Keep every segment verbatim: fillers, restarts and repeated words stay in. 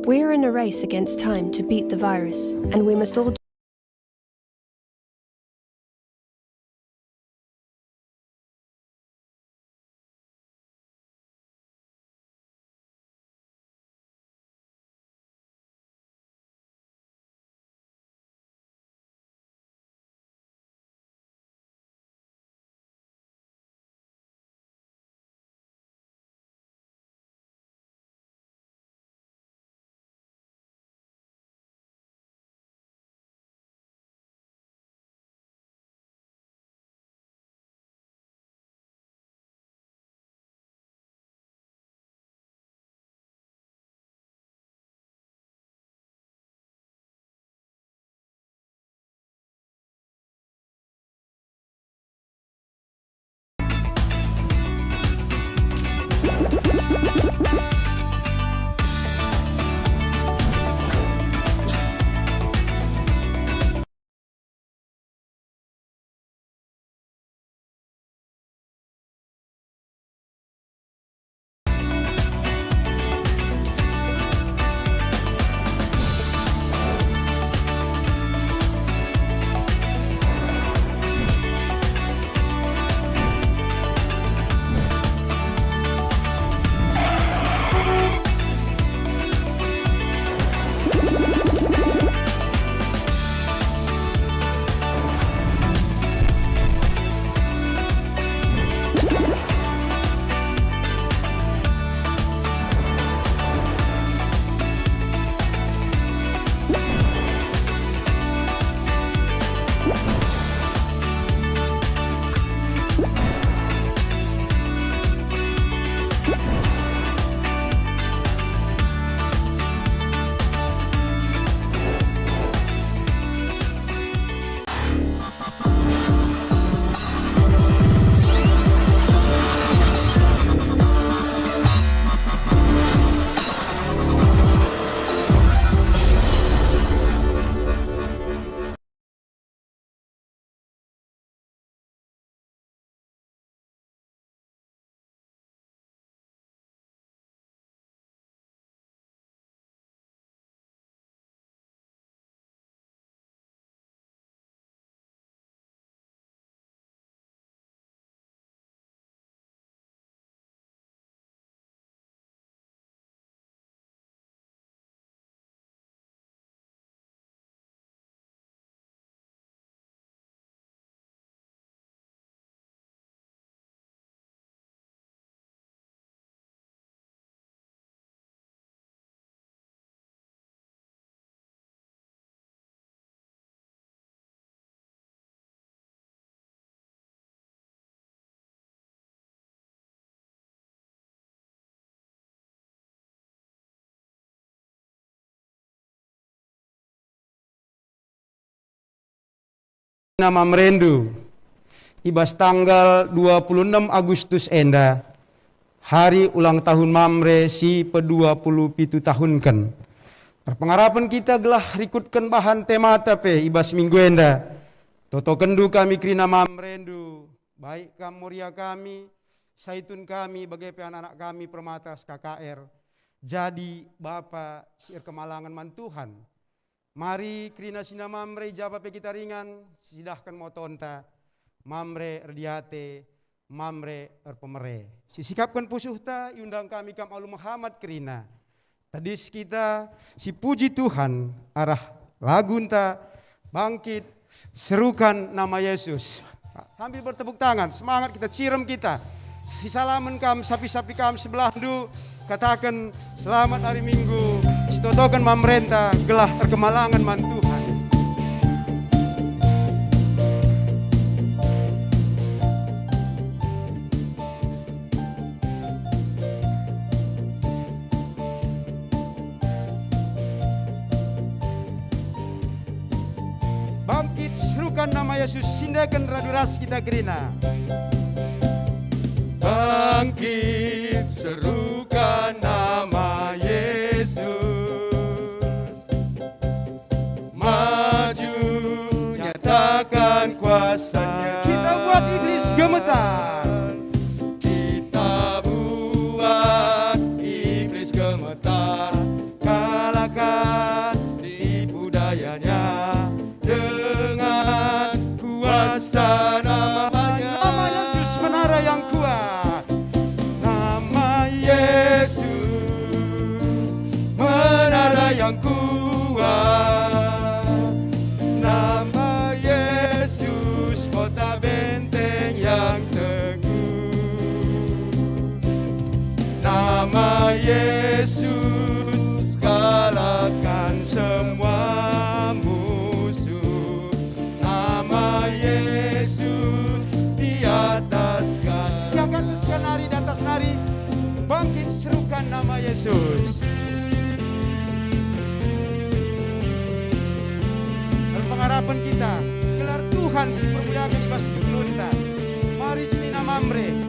We're in a race against time to beat the virus, and we must all Mamrendu. I bas tanggal dua puluh enem Agustus enda, hari ulang tahun Mamre si pedua puluh pitu tahunken. Erpengarapen kita gelah rikutken bahan temata pe i bas minggu enda. Totokenndu kami kerina Mamrendu, baik kam Moria kami, Saitun kami, bage pe anak-anak kami Permata ras K K R, jadi bapa si erkemalangen man Tuhan. Mari kerina sina Mamre i ja pe kita ringan, sicidahken motonta, Mamre erdiate, Mamre erpemere. Sisikapken pusuhta, iundang kami kam alu mehamat kerina. Tedis kita, sipuji Tuhan arah lagunta, Bangkit, Serukan Nama Yesus. Sambil bertepuk tangan, semangat kita, cirem kita. Sisalamen kam, sapi-sapi kam sebelahndu, kataken, "Selamat hari Minggu, sitotoken Mamrenta, gelah erkemalangen man Tuhan." Bangkit, Serukan Nama Yesus, sindeken radu ras kita kerina. Bangkit, serukan Nama Yesus. Maju, nyatakan kuasa-Nya. Kita buat iblis gemetar. Kita buat iblis gemetar. Kalah Yesus. Erpengarapen kita, gelar Tuhan si permuliaken i bas kegeluhenta. Mari senina Mamre,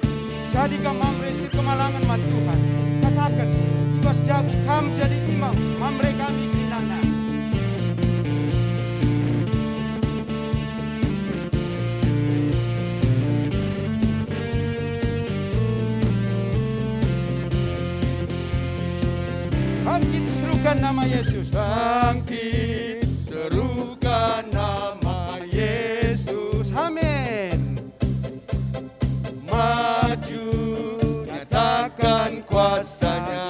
jadi kam Mamre si erkemalangen man Tuhan. Kataken, i bas jabu kam jadi imam, Mamre kami kerinana. Bangkit, serukan nama Yesus. Bangkit, serukan nama Yesus. Amin. Maju, nyatakan kuasa-Nya.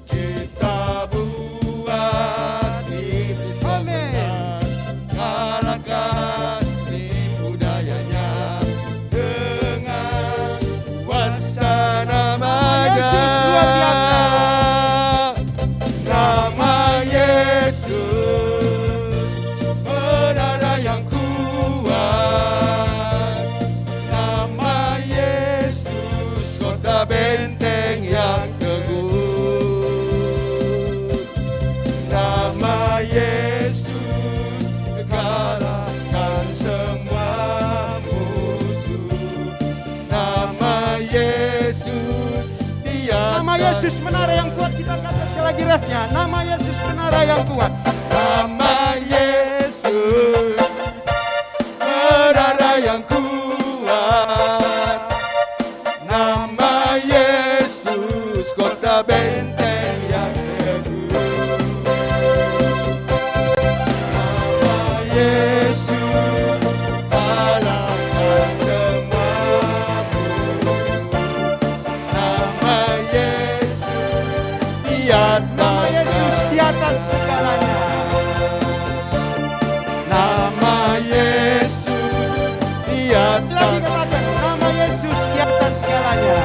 Kita buat, amin, kalahkan tipu dayanya dengan kuasa nama-Nya. Yesus luar biasa. Nama Yesus, menara yang kuat. Nama Yesus, kota benteng yang teguh. Nama Yesus, kalahkan semua musuh. Nama Yesus, Dia. Nama Yesus menara yang kuat, kita kata sekali lagi refnya. Nama Yesus menara yang kuat. Nama Yesus, menara yang kuat. Nama Yesus, kota benteng yang teguh. Nama Yesus, kalahkan semua musuh. Nama Yesus, di atas. Nama Yesus di atas segalanya. Nama Yesus di atas. Lagi katakan, nama Yesus di atas segalanya.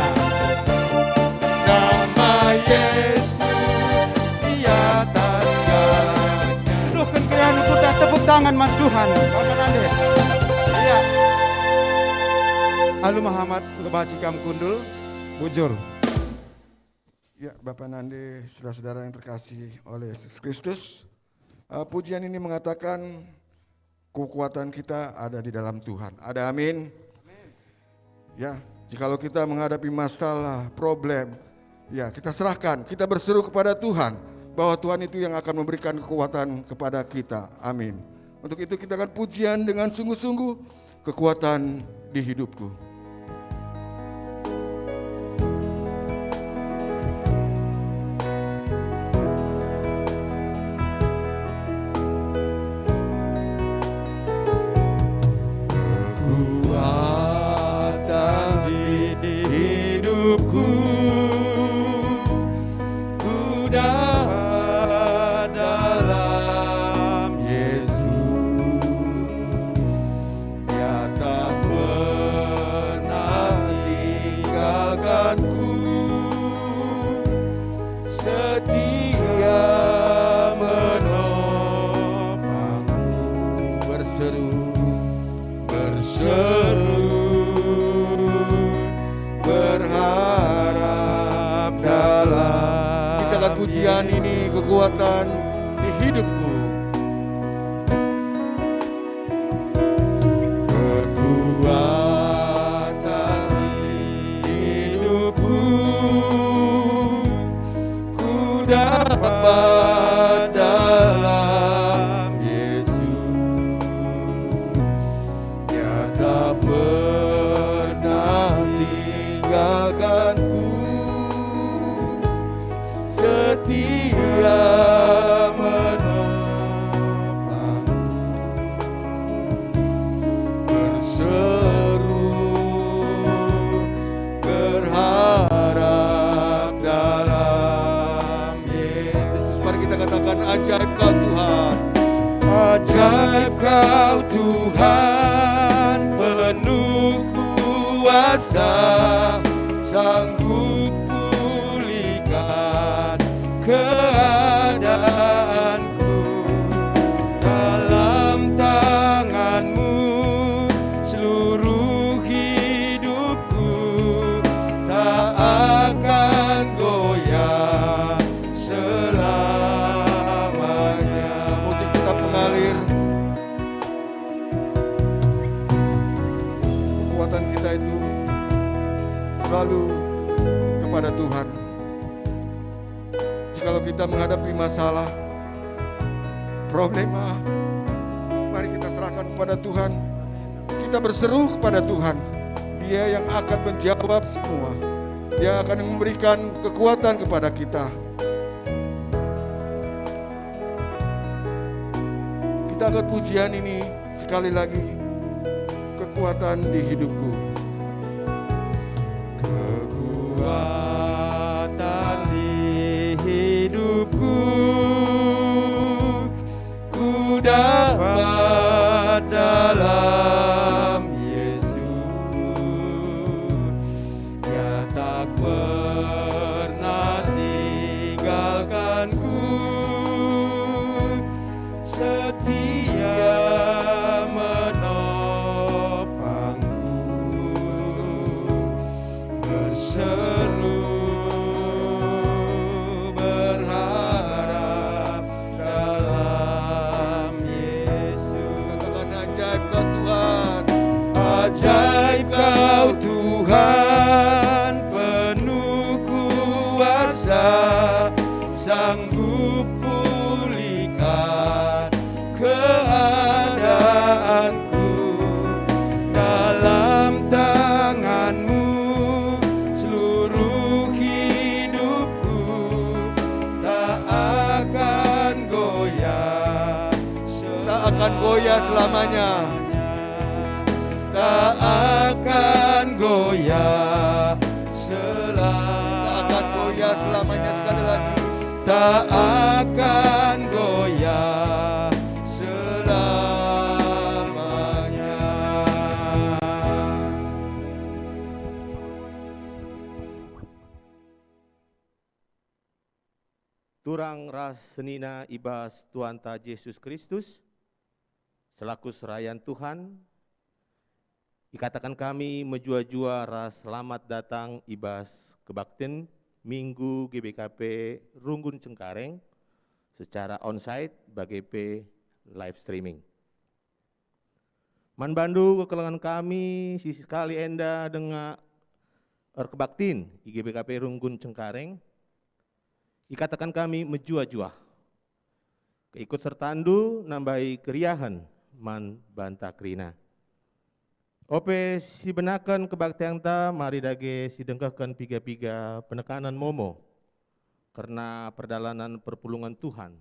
Nama Yesus di atas segalanya. Aduh, ken keriahen kuta tepuk tangan man Tuhan. Bapa nande. Iya. Alu Muhammad, ngebaci kam kundul, bujur. Ya, Bapa nande, saudara-saudara yang terkasih oleh Yesus Kristus. Eh, pujian ini mengatakan kekuatan kita ada di dalam Tuhan. Ada amin? Ya, jikalau kita menghadapi masalah, problem, ya, kita serahkan, kita berseru kepada Tuhan bahwa Tuhan itu yang akan memberikan kekuatan kepada kita. Amin. Untuk itu kita akan pujian dengan sungguh-sungguh, kekuatan di hidupku. Kekuatan di hidupku, ku dapat dalam Yesus. Dia tak pernah tinggalkanku, setia menopangku. Berseru, berseru, berharap dalam. Kita akan pujian ini kekuatan di hidupku. Kekuatan hidupku, ku dapat dalam Yesus. Dia tak pernah tinggalkanku, setia menopangku. Berseru, berharap dalam Yesus. Mari kita katakan, "Ajaib Kau, Tuhan. Ajaib Kau, Tuhan, penuh kuasa, sanggup pulihkan keadaanku. Dalam tangan-Mu seluruh hidupku, tak itu selalu kepada Tuhan. Jikalau kita menghadapi masalah, problema, mari kita serahkan kepada Tuhan. Kita berseru kepada Tuhan. Dia yang akan menjawab semua. Dia akan memberikan kekuatan kepada kita. Kita angkat pujian ini sekali lagi, kekuatan di hidupku. Kekuatan di hidupku, ku dapat dalam Yesus. Dia tak pernah tinggalkanku, setia menopangku, berseru berharap dalam Yesus. Katakan, "Ajaib Kau, Tuhan." Ajaib Kau, Tuhan, penuh kuasa, sanggup pulihkan keadaanku. Dalam tangan-Mu seluruh hidupku tak akan goyah. Tak akan goyah selamanya. Tak akan goyah selamanya. Tak akan goyah selamanya, sekali lagi. Tak akan goyah selamanya. Turang ras senina i bas Tuhanta Jesus Kristus, selaku serayan Tuhan, ikataken kami mejuah-juah ras selamat datang i bas kebaktin Minggu G B K P Runggun Cengkareng secara onsite bage pe live streaming. Man bandu kekelengen kami si sekali enda denga erkebaktin i G B K P Runggun Cengkareng, ikataken kami mejuah-juah. Keikut sertandu nambahi keriahen man banta kerina. Ope sibenaken kebaktianta, mari dage sidengkehken piga-piga penekanen momo kerna perdalanen perpulungen Tuhan,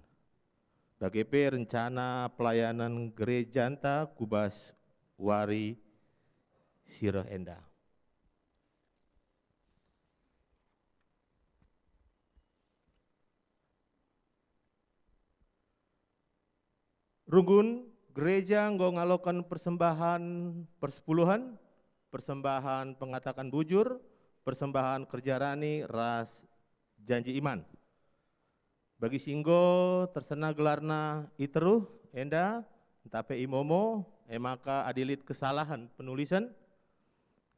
bage pe rencana pelayanen gerejanta ku bas wari si reh enda. Runggun, gereja enggo ngaloken persembahan persepuluhen, persembahan pengataken bujur, persembahan kerja rani ras janji iman. Bagi si enggo tersena gelarna i teruh enda ntah pe i momo, e maka adi lit kesalahen penulisen,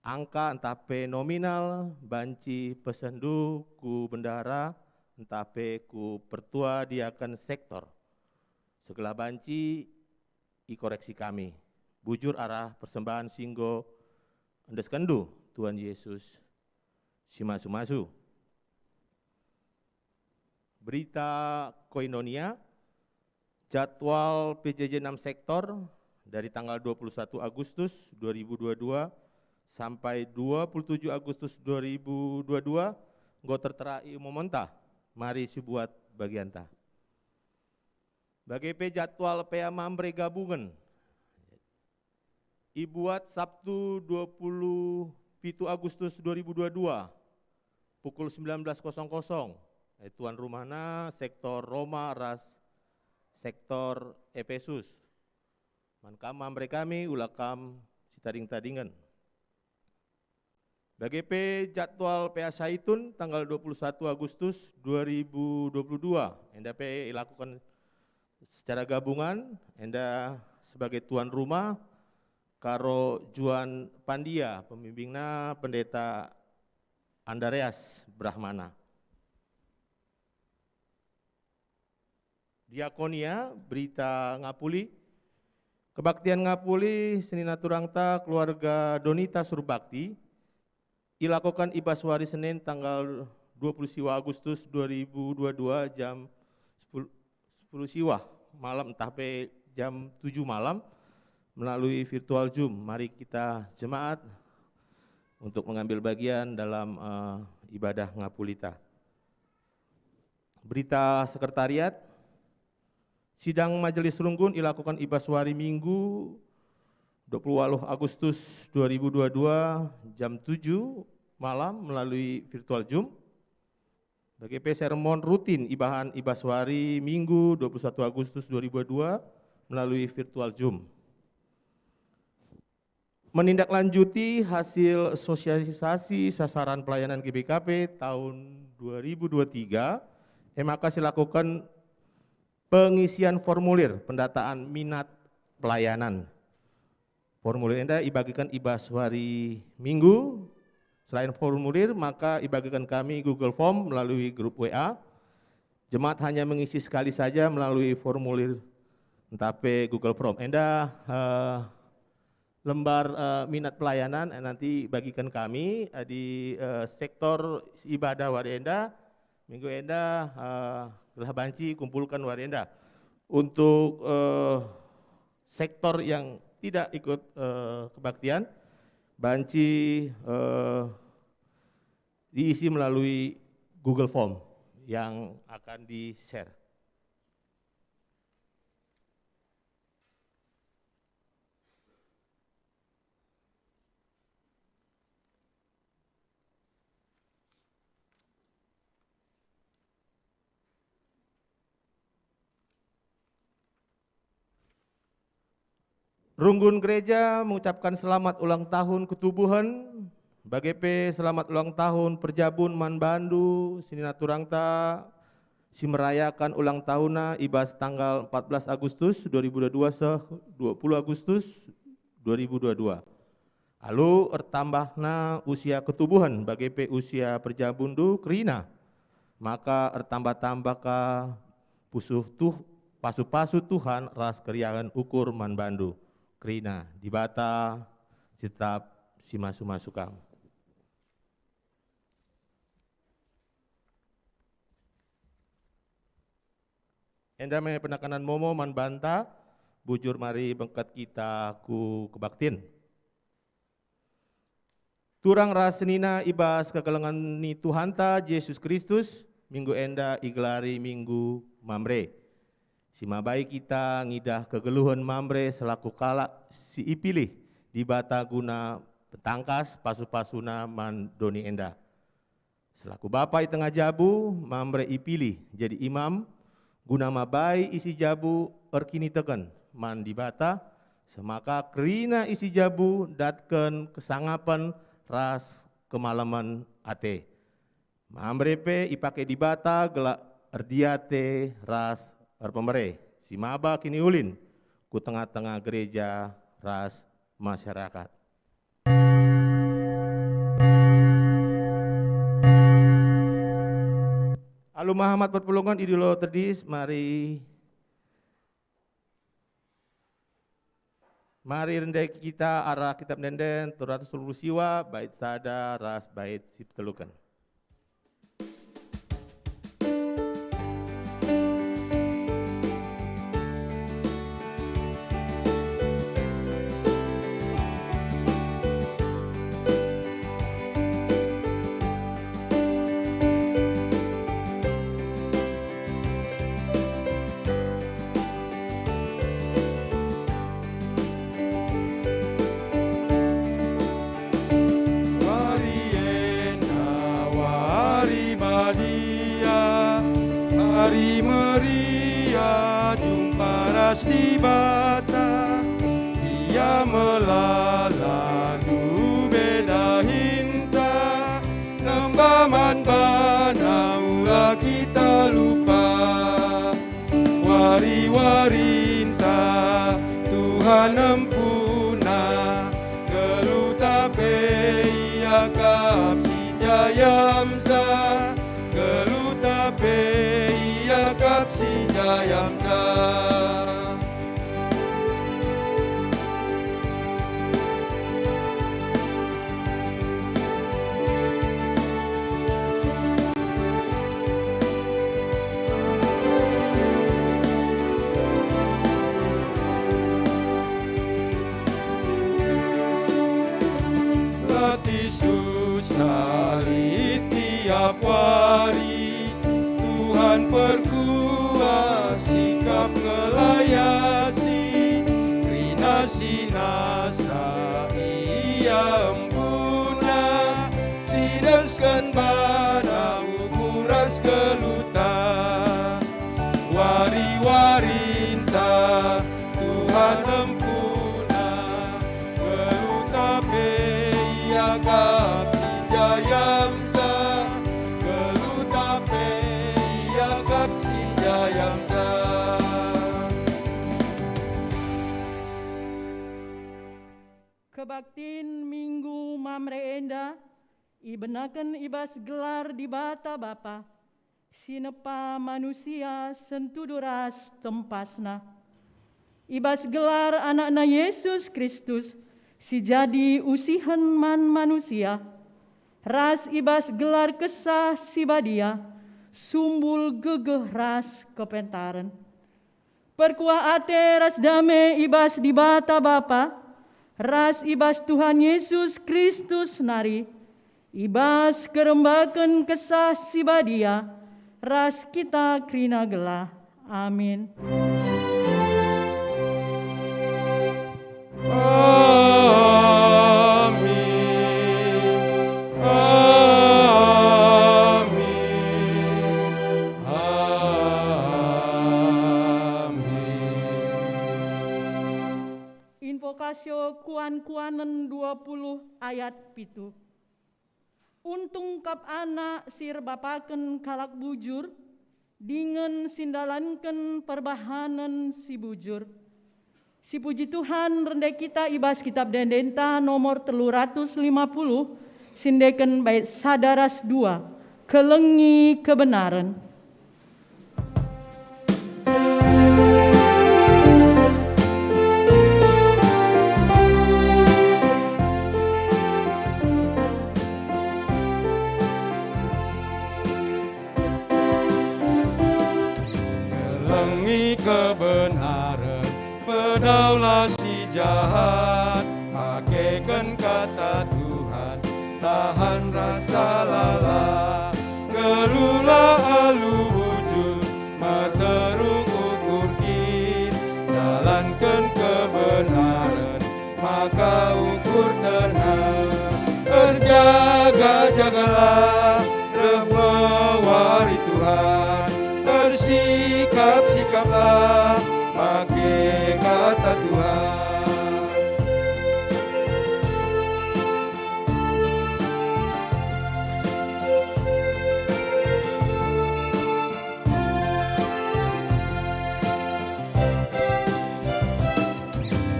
angka ntah pe nominal banci pesehndu ku bendahara ntah pe ku pertua diaken sektor. Segelah banci ikoreksi kami bujur arah persembahen si enggo endeskenndu, Tuhan Yesus si masu-masu. Berita Koinonia, jadwal P J J enam sektor dari tanggal dua puluh satu Agustus dua ribu dua dua sampai dua puluh tujuh Agustus dua ribu dua dua enggo tertera i umumenta. Mari sibuat bagianta. Bage pe jadwal P A Mamre gabungen ibuat Sabtu dua puluh pitu Agustus dua ribu dua dua, pukul sembilan belas kosong kosong, eh, tuan rumahna sektor Roma ras sektor Epesus. Man kam Mamre kami, ula kam sitading-tadingen. Bage pe jadwal P A Saitun tanggal dua puluh satu Agustus dua ribu dua puluh dua, enda pe ilakuken secara gabungan, enda sebagai tuan rumah, Karo Juan Pandia, pembimbingna Pendeta Andreas Brahmana. Diakonia, berita ngapuli, Kebaktian ngapuli senina turangta keluarga Donita Surbakti ilakoken i bas wari Senin tanggal dua puluh siwa Agustus dua ribu dua dua jam sepuluh, sepuluh siwa malam ntah pe jam tujuh malam melalui virtual Zoom. Mari kita jemaat untuk mengambil bagian dalam, eh, ibadah ngapulita. Berita Sekretariat, sidang Majelis Runggun ilakoken i bas wari Minggu dua puluh waluh Agustus dua ribu dua dua jam tujuh malam melalui virtual Zoom. Bage pe sermon rutin ibahan i bas wari Minggu dua puluh satu Agustus dua ribu dua dua melalui virtual Zoom. Menindaklanjuti hasil sosialisasi sasaran pelayanan G B K P tahun dua ribu dua tiga, e maka silakoken pengisian formulir pendataan minat pelayanan. Formulir enda ibagiken i bas wari Minggu. Selain formulir, maka ibagiken kami Google Form melalui grup W A. Jemaat hanya mengisi sekali saja melalui formulir ntah pe Google Form. Enda, eh, lembar, eh, minat pelayanan, eh, nanti bagiken kami, eh, di, eh, sektor ibadah wari enda, minggu enda, eh, gelah banci kumpulken wari enda. Untuk, eh, sektor yang tidak ikut, eh, kebaktian, banci, eh, diisi melalui Google Form yang akan di-share. Runggun Gereja mengucapkan selamat ulang tahun ketubuhen, bage pe selamat ulang tahun perjabun man bandu senina turangta si merayaken ulang tahunna i bas tanggal empat belas Agustus dua ribu dua dua seh dua puluh Agustus dua ribu dua dua. Alu ertambahna usia ketubuhen bage pe usia perjabundu kerina, maka ertambah-tambah ka pusuh tuh, pasu-pasu Tuhan ras keriahen ukur man bandu. Kerina Dibata si tetap si masu-masu kam. Enda me penekanan momo man banta, bujur mari bengket kita ku kebaktin. Turang ras senina i bas kekelengen ni Tuhanta Jesus Kristus, minggu enda igelari Minggu Mamre. Si mabai kita ngidah kegeluhen Mamre selaku kalak si ipilih Dibata guna petangkas pasu-pasuna man doni enda. Selaku bapa i tengah jabu, Mamre ipilih jadi imam, guna mabai isi jabu erkiniteken man Dibata, semaka kerina isi jabu datken kesangapen ras kemalemen ate. Mamre pe ipake Dibata gelah erdiate ras erpemere, si maba kiniulin ku tengah-tengah gereja ras masyarakat. Alu mehamat perpulungen, idilo tedis, mari, mari rende kita arah Kitab Ende-enden dua ratus tolu puluh siwa, bait sada ras bait si peteluken. Wari enda wari badia, hari meriah jumpa ras Dibata. Ia melala ndube dahinta, nemba man baNa ula kita lupa. Wari-warinta Tuhan empuna, geluhta pe iakap si njai amsa, geluhta pe iakap si njai amsa. Nasa ia empuna, sidesken bana ukur ras geluhta. Wari-warinta Tuhan empuna, geluhta pe iakap sinjayamsa, geluhta pe iakap sinjayamsa. Kebaktin Minggu Mamre enda ibenaken i bas gelar Dibata Bapa, si nepa manusia sentudu ras tempasna. I bas gelar AnakNa Yesus Kristus, si jadi usihen man manusia, ras i bas gelar Kesah Si Badia, sumbul gegeh ras kepentaren. Perkuah ate ras dame i bas Dibata Bapa, ras i bas Tuhan Yesus Kristus nari, i bas kerembaken Kesah Si Badia, ras kita kerina gelah. Amin. Amin. Amin. Amin. Invokasio kuan-kuanen dua puluh ayat pitu. Untung kap anak si erbapaken kalak bujur, dingen si ndalanken perbahanen si bujur. Sipuji Tuhan, rende kita i bas Kitab Ende-endenta nomor telu ratus lima puluh, siendeken bait sada ras dua, Kelengi Kebenaren. Kelengi kebenaren, pedaulah si jahat, pakeken kata Tuhan, tahan rasa lalap. Geluhlah alu bujur, meteruk ukur kin, dalanken kebenaren, maka ukur tenang. Erjaga-jagalah, reh me wari Tuhan. Ersikap-sikaplah, pake kata Tuhan.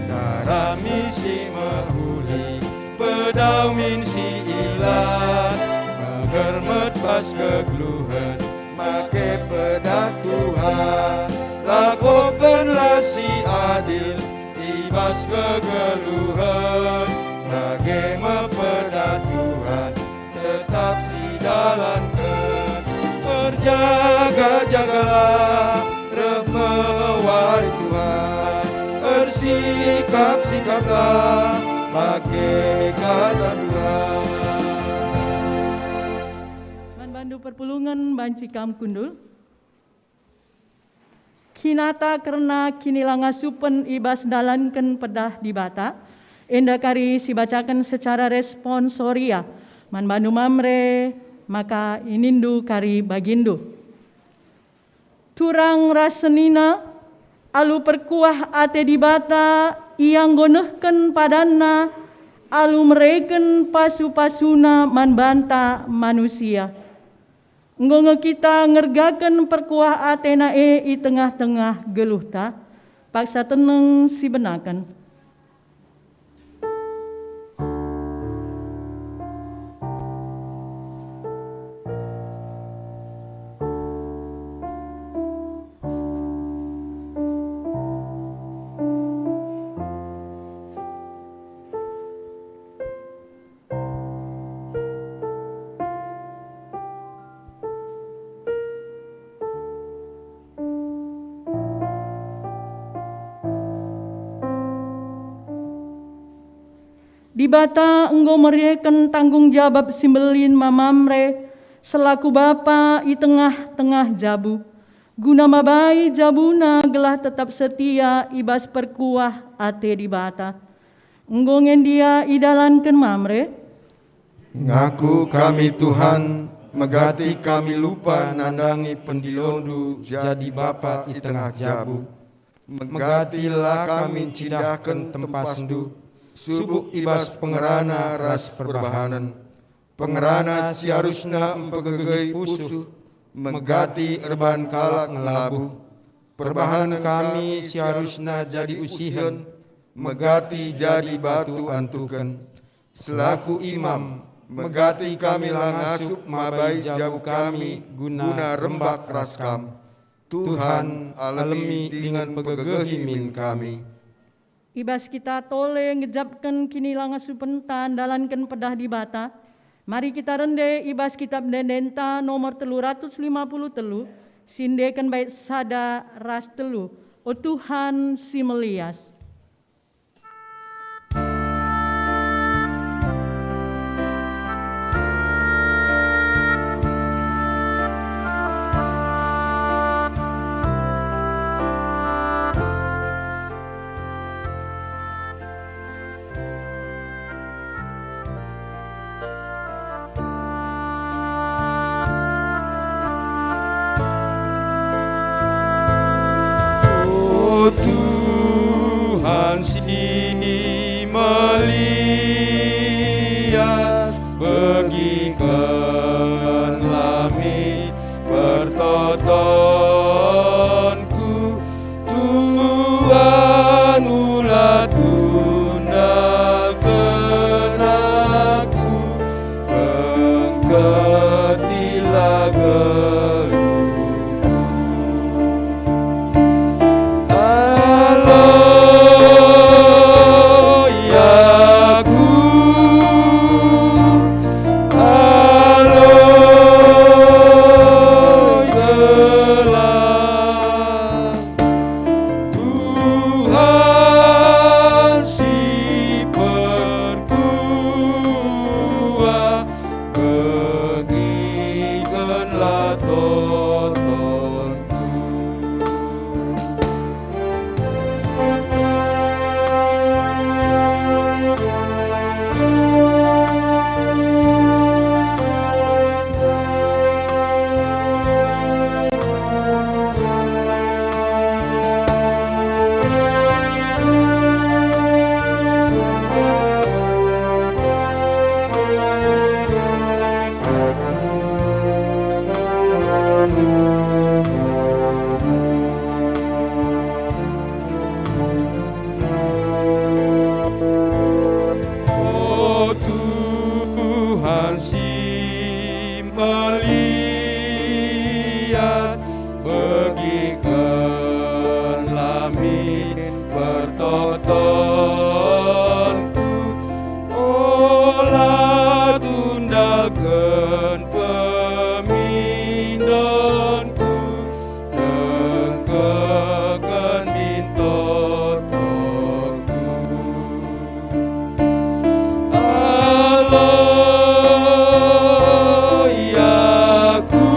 Dara min si mehuli, pedau min si ilat, megermet bas kegeluhen, make pedah Tuhan. Lakokenlah si adil i bas kegeluhen, bage me pedah Tuhan tetap sidalanken. Erjaga-jagalah, reh me wari Tuhan. Ersikap-sikaplah, pake kata Tuhan. Man bandu perpulungen banci kam kundul. Kinata kerna kinilangasupen i bas ndalanken pedah Dibata, enda kari sibacaken secara responsoria man bandu Mamre, maka inindu kari bagindu. Turang ras senina, alu perkuah ate Dibata, Ia enggo nehken padanNa alu mereken pasu-pasuNa man banta manusia. Enggo nge kita ngergaken perkuah ateNa e i tengah-tengah geluhta, paksa teneng sibenaken. Dibata enggo mereken tanggung jabap si mbelin man Mamre selaku bapa i tengah-tengah jabu. Guna mabai jabuna gelah tetap setia i bas perkuah ate Dibata. Enggo nge ndia idalanken Mamre? Ngaku kami, Tuhan, megati kami lupa nandangi pendilondu jadi bapa i tengah jabu. Megati la kami ncidahken tempasndu, subuk i bas pengerana ras perbahanen. Pengerana si arusna mpegegehi pusuh, megati erban kalak ngelabuh. Perbahanen kami si arusna jadi usihen, megati jadi batu antuken. Selaku imam, megati kami la ngasup mabai jabu kami guna rembak ras Kam. Tuhan, alemi dingen pegegehi min kami. I bas kita tole ngejapken kinilangasupenta ndalanken pedah Dibata, mari kita rende i bas Kitap Ende-endenta nomor telu ratus lima puluh telu, si endeken bait sada ras telu. O Tuhan si melias. O Tuhan si melias, begikenlah min pertotonku. Tuhan, ula tundalken aku, bengketilah geluhku. Aloi aku, aloi gelah. Tuhan si perkuah, begikenlah totonku. O Tuhan si melias, begikenlah min pertotonku. Ola tundalken pemindonku, dengkeken min totonku. Aloi aku,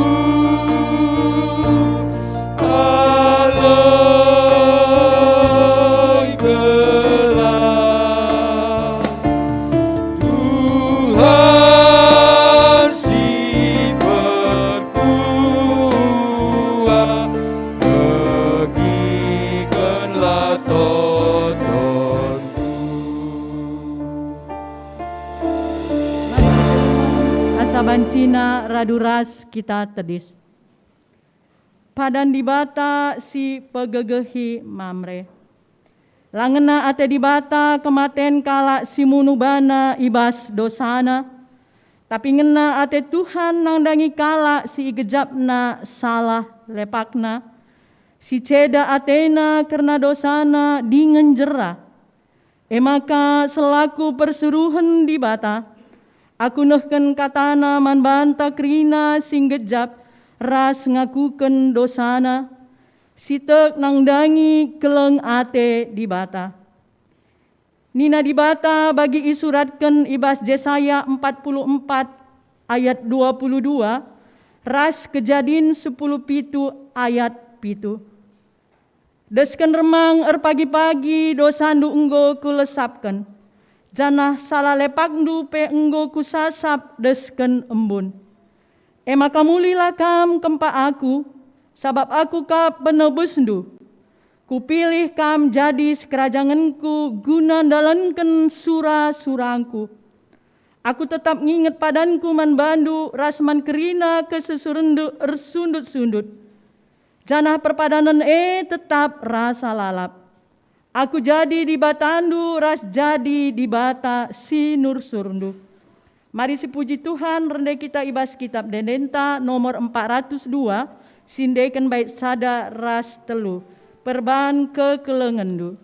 aloi gelah. Tuhan si perkuah, begikenlah totonku. Asa bancina radu ras kita tedis. Padan Dibata si pegegehi Mamre. La ngena ate Dibata kematen kalak si munuh bana i bas dosana, tapi ngena ate Tuhan nandangi kalak si igejapna salah lepakna, si ceda atena kerna dosana dingen jera. E maka, selaku persuruhen Dibata, aku nehken katana man banta kerina si nggejap ras ngakuken dosana, si tek nandangi keleng ate Dibata. Nina Dibata bagi isuratken i bas Jesaya empat puluh empat ayat dua puluh dua ras Kejadin sepuluh pitu ayat pitu. Desken remang erpagi-pagi dosandu enggo kulesapken, janah sala lepakndu pe enggo kusasap desken embun. E maka mulihlah kam kempak aku, sabap aku kap penebusndu. Kupilih kam jadi sikerajangenku guna ndalanken sura-surangku. Aku tetap nginget padanku man bandu ras man kerina kesusurenndu ersundut-sundut. Janah perpadanen e tetap rasa lalap. Aku jadi Dibatandu ras jadi Dibata sinursurndu. Mari sipuji Tuhan, rende kita i bas kitab ende-endenta nomor empat ratus dua, siendeken bait sada ras telu. Perban kekelengenndu.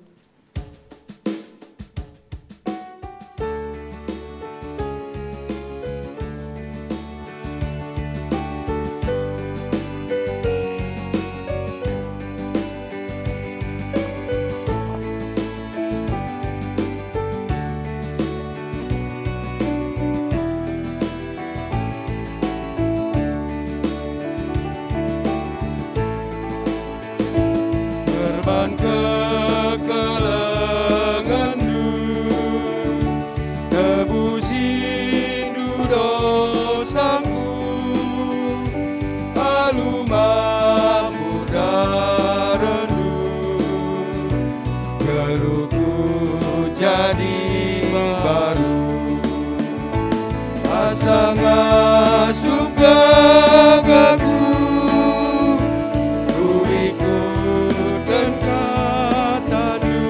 Perban kekelengenndu, tebusindu dosaku, alu mamur darendu, geluhku jadi baru. Asa ngasup gagaku, kuikutken katandu.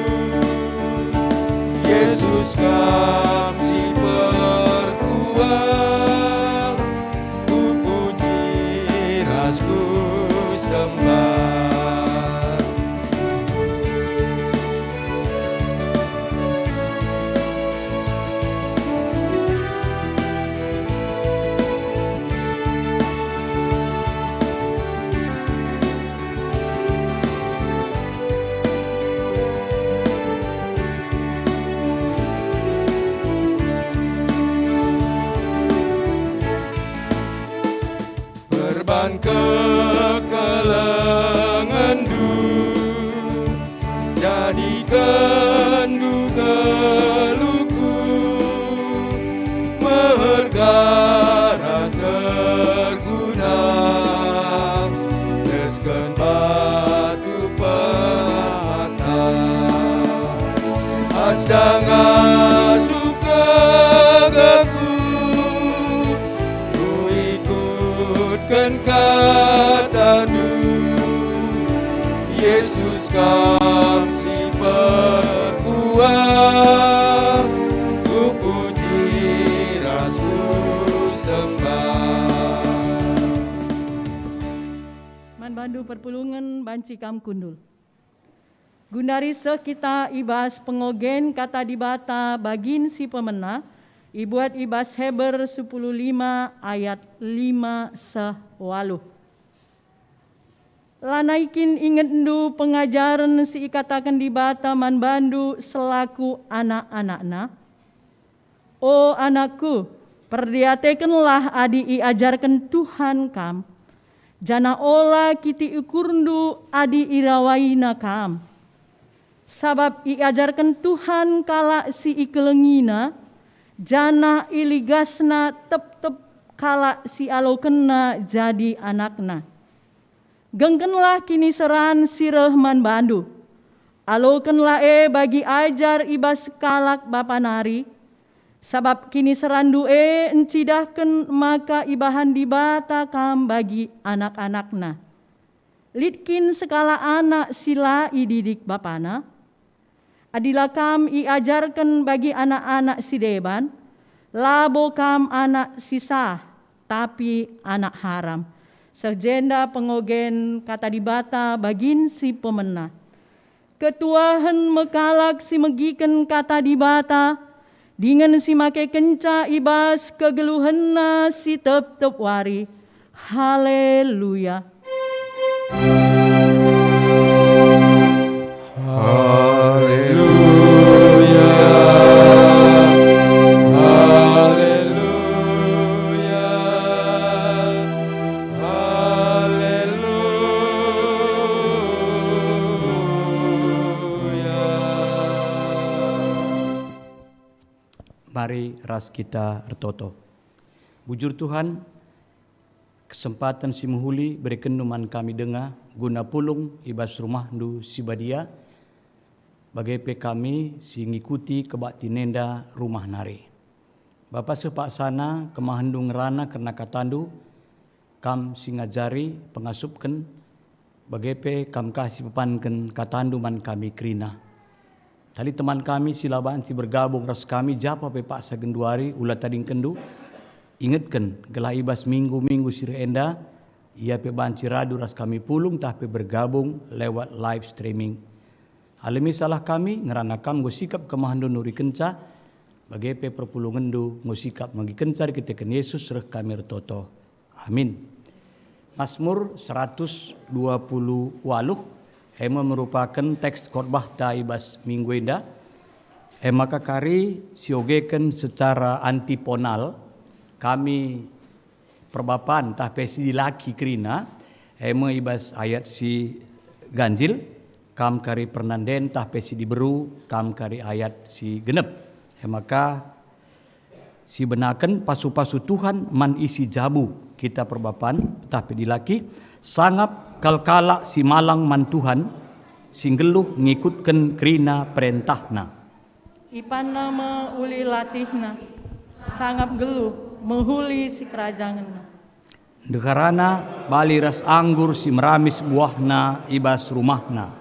Yesus, Kam si perkuah, kupuji ras kusembah. Perban kekelengenndu, jadikenndu geluhku, meherga ras erguna, desken batu permata. Asa ngasup gagaku, kuikutken katandu. Yesus, Kam si perkuah, kupuji ras kusembah. Man bandu perpulungen banci kam kundul. Gundari seh kita i bas pengogen Kata Dibata bagin si pemena, ibuat i bas Heber sepuluh lima ayat lima seh waluh. Lanai kin ingetndu pengajaren si ikataken Dibata man bandu selaku anak-anakNa? O anakku, perdiatekenlah adi iajarken Tuhan kam, janah ola kitik ukurndu adi irawaina kam. Sabap iajarken Tuhan kalak si ikelengiNa, janah iligasNa tep-tep kalak si ialokenNa jadi anakNa. Gengkenlah kiniseran si reh man bandu. Alokenlah e bagi ajar i bas kalak bapa nari, sabap kiniseranndu e ncidahken maka ibahan Dibata kam bagi anak-anakNa. Lit kin sekalak anak si la ididik bapana? Adi la kam iajarken bagi anak-anak si deban, labo kam anak si sah, tapi anak haram. Seh jenda pengogen Kata Dibata bagin si pemena. Ketuahen me kalak si megiken Kata Dibata, dingen si makekenca i bas kegeluhenna si tep-tep wari. Haleluya! Haleluya! Haleluya! Haleluya! Mari ras kita ertoto. Bujur Tuhan, kesempaten si mehuli berekenndu man kami denga guna pulung i bas rumahndu si badia, bage pe kami si ngikuti kebaktin enda rumah nari. Bapa seh paksana, kemahenndu ngerana kerna katandu, kam si ngajari, pengasupken, bage pe kam ka si pepanken katandu man kami kerina. Tali teman kami si la banci bergabung ras kami japa pe paksa genduari ula tadingkenndu, ingetken gelah i bas minggu-minggu si reh enda, ia pe banci radu ras kami pulung tah pe bergabung lewat live streaming. Alemi salah kami, ngerana kam enggo sikap kemahenndu nurikenca, bage pe perpulungenndu enggo sikap megikenca erkiteken Yesus reh kami ertoto. Amin. Mazmur seratus dua puluh waluh, e me merupaken teks khotbahta i bas minggu enda. E maka kari siogeken secara antiponal, kami perbapan tah pe si dilaki kerina, e me i bas ayat si ganjil, kam kari pernanden tah pe si diberu, kam kari ayat si genep. E maka, sibenaken pasu-pasu Tuhan man isi jabu kita perbapan, tah pe dilaki, sangap kal kalak si malang man Tuhan, si nggeluh ngikutken kerina perentahNa. IpanNa me ulih latihNa, sangap nggeluh mehuli sikerajangenNa. Ndeharana bali ras anggur si meramis buahna i bas rumahna.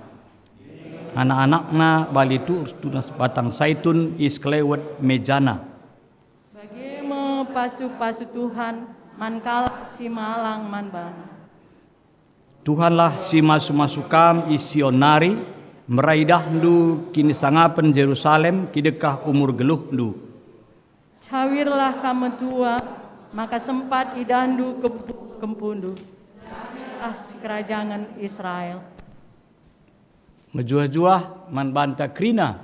Anak-anakna bali tuur tunas batang saitun i sekelewet mejana. Bage me pasu-pasu Tuhan man kalak si malang man baNa. Tuhanlah si masu-masu kam i Sion nari, mera idahndu kinisangapen Jerusalem, kidekah umur geluhndu. Cawirlah kam metua, maka sempat idahndu kempu-, kempundu. Cawirlah sikerajangen Israel. Mejuah-juah man banta kerina.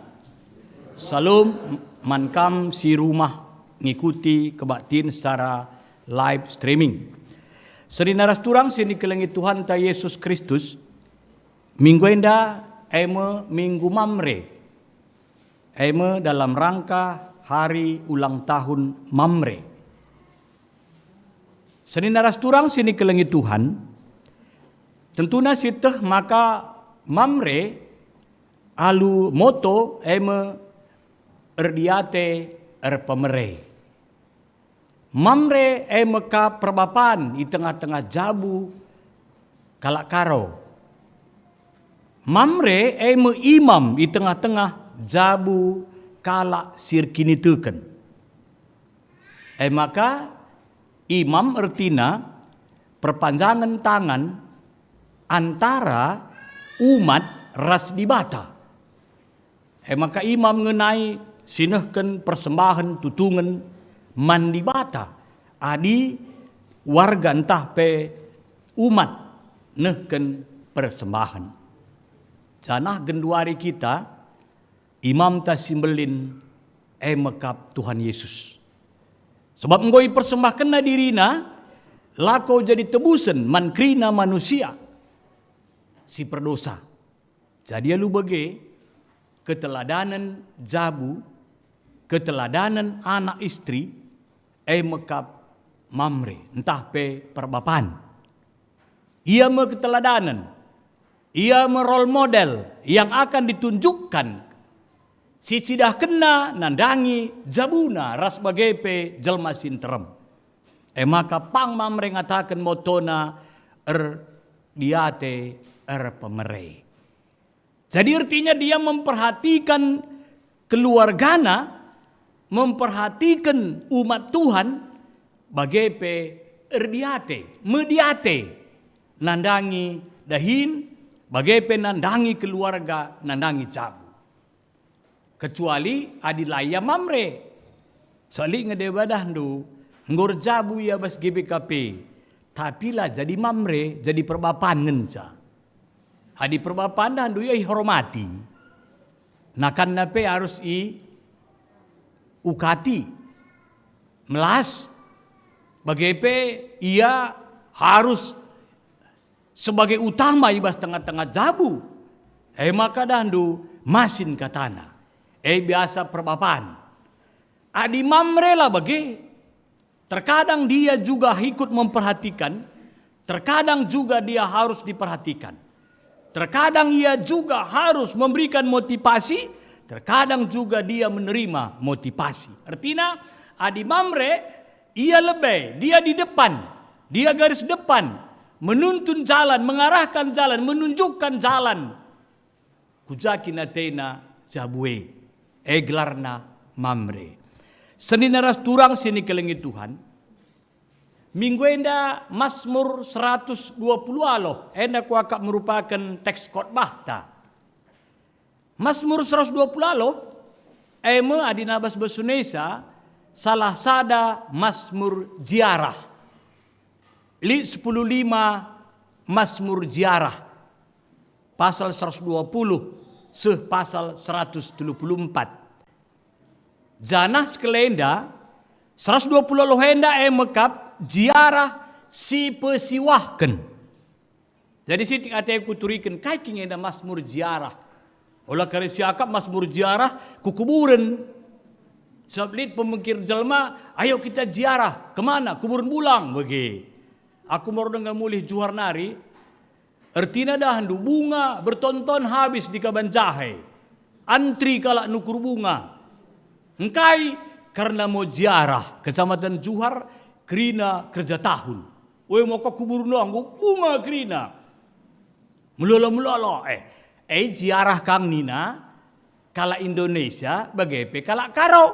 Salom man kam si rumah ngikuti kebaktin secara live streaming. Senina ras turang si dikelengi Tuhanta Yesus Kristus, minggu enda e me Minggu Mamre, e me dalam rangka hari ulang tahun Mamre. Senina ras turang si dikelengi Tuhan, tentuna sieteh maka Mamre alu moto e me erdiate erpemere. Mamre e me kap perbapan i tengah-tengah jabu kalak Karo. Mamre e me imam i tengah-tengah jabu kalak si erkiniteken. E maka, imam ertina perpanjangen tangan antara umat ras Dibata. E maka imam ngenai si nehken persembahen tutungen man Dibata, adi warga ntah pe umat nehken persembahen. Janah genduari kita, Imamta si Mbelin, e me kap Tuhan Yesus. Sebab enggo ipersembahkenNa diriNa lako jadi tebusen man kerina manusia si perdosa. Jadi alu bage, keteladanen jabu, keteladanen anak istri, e me kap Mamre, ntah pe perbapan. Ia me keteladanen, ia me role model yang akan ditunjukkan si cidahkenna nandangi jabuna ras bage pe jelma si nterem. E maka pang Mamre ngataken motona erdiate erpemere. Jadi artinya dia memperhatikan keluargana, memperhatikan umat Tuhan, bage pe erdiate, mediate, nandangi dahin, bage pe nandangi keluarga, nandangi jabu. Kecuali adi la ia Mamre. Soal lit nge deba dahndu, enggo erjabu ia bas G B K P, tapi la jadi Mamre, jadi perbapan ngenca. Adi perbapan dahndu ia ihormati, nakanna pe arus iukati, melas, bage pe ia harus sebagai utama i bas tengah-tengah jabu. E maka dahndu masin katana. E biasa perbapan. Adi Mamre la bage, terkadang dia juga ikut memperhatikan, terkadang juga dia harus diperhatikan. Terkadang ia juga harus memberikan motivasi, terkadang juga dia menerima motivasi. Ertina, adi Mamre, ia lebe, dia di depan, dia garis depan, menuntun jalan, mengarahkan jalan, menunjukkan jalan. Kuja kin atena jabu e, e gelarna Mamre. Senina ras turang si nikelengi Tuhan, minggu enda Masmur seratus dua puluh aloh, enda kuakap merupaken teks khotbahta. Masmur seratus dua puluh aloh, e me adi nabas bahasa Indonesia, salah sada Masmur ziarah. Lit sepuluh lima Masmur ziarah. Pasal seratus dua puluh seh pasal seratus telu puluh empat. Janah sekalenda, seratus dua puluh aloh enda e me kap ziarah si pesiwahken. Jadi sitik ateku turiken kai kin enda Masmur ziarah. Ola kari siakap Masmur ziarah ku kuburen. Sebab lit pemikir jelma, "Ayo kita ziarah." Kemana? Kuburen Bulang, bage. Aku baru denga mulih Juhar nari, ertina dahndu bunga bertonton habis di Kaban Jahe. Antri kalak nukur bunga. Engkai? Karena mau ziarah Kecamatan Juhar kerina kerja tahun. Ue maka kuburna enggo bunga kerina. Melolo-melolo, eh. Eh, ziarah kang nina, kalak Indonesia, bage pe kalak Karo.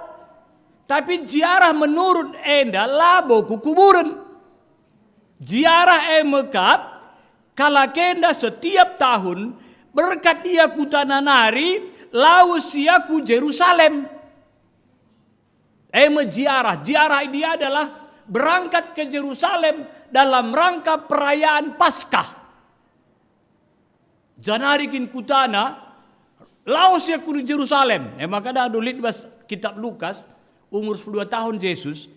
Tapi ziarah menurut enda labo ku kuburen. Ziarah e me kap, kalak enda setiap tahun berkat ia ku tanah nari, lawes ia ku Jerusalem. E me ziarah. Ziarah dia adalah berangkat ke Jerusalem dalam rangka perayaan Paskah. Janari kin kutana, lawes ia ku Jerusalem. E maka dahndu lit bas kitab Lukas, umur sepuluh dua tahun Jesus,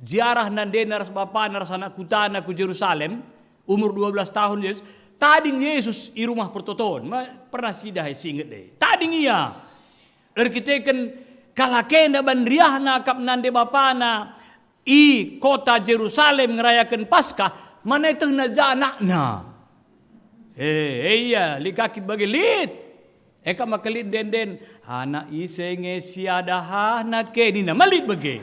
ziarah nandena ras bapana ras anak kutana ku Jerusalem, umur dua belas tahun Jesus, tading Jesus i Rumah Pertoton. Ma, pernah sidah e, si inget e. Tading ia. Erkiteken kalak enda ban riahna akap nande bapana i kota Jerusalem ngerayaken Paskah, mana ietehna ja anakna. Eh, eh, iya, lit ka kin bage, lit. E kap maka lit enden-enden, "Anak ise nge si ada hahna ke?" nina, ma lit bage.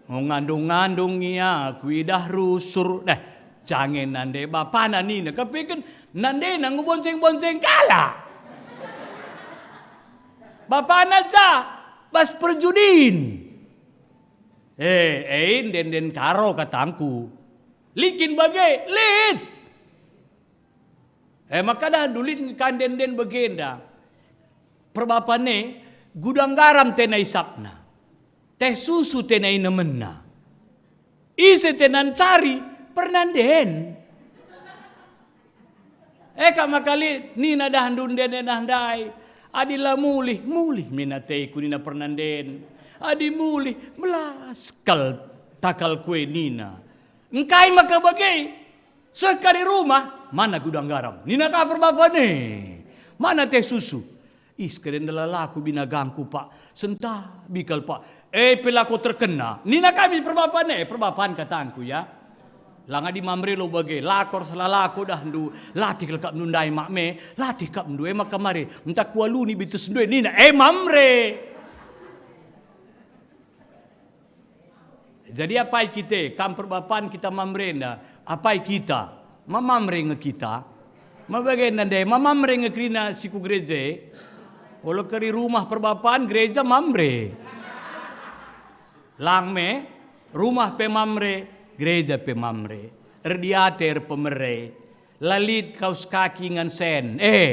Ngo ngandung-ngandung ia kuidah rusur. Dah, jange nande bapana nina, kepeken nandena enggo bonceng-bonceng kalak. Bapana ja, bas perjudin. Eh, eh, enden-enden Karo katangku. Lit kin bage, lit. Eh, maka dahndu lit ka enden-enden bagenda. Perbapan e, gudang garam tena isapna. Teh susu tena inemenna. Ise tena ncari? Pernanden. E kap maka lit, nina dahndu enden-enden ndai, "Adi la mulih, mulih min ateku," nina pernanden. "Adi mulih, melas kal takal kue," nina. Engkai maka bage? Seh kari rumah, mana gudang garam? Nina ka perbapan e, mana teh susu? Ih, sekalian lalaku binagangku, Pak. Sentabi kal, Pak. E pe lako terkena. Nina kami perbapan e, perbapan katangku, ya. Lang adi Mamre lo bage, lako ras lalaku dahndu, latih kal kapndu ndai mak me, latih kapndu, e maka mari, ntah kualuni bitesndu e, nina, e Mamre. Jadi apai kita, kam perbapan kita Mamre enda, apai kita? Ma Mamre nge kita? Ma bagenda ndai, ma Mamre nge kerina si ku gereja e? Olo keri rumah perbapan, gereja Mamre. Lang me, rumah pe Mamre, gereja pe Mamre. Erdiate erpemere. La lit kaus kaki ngan sen. Eh.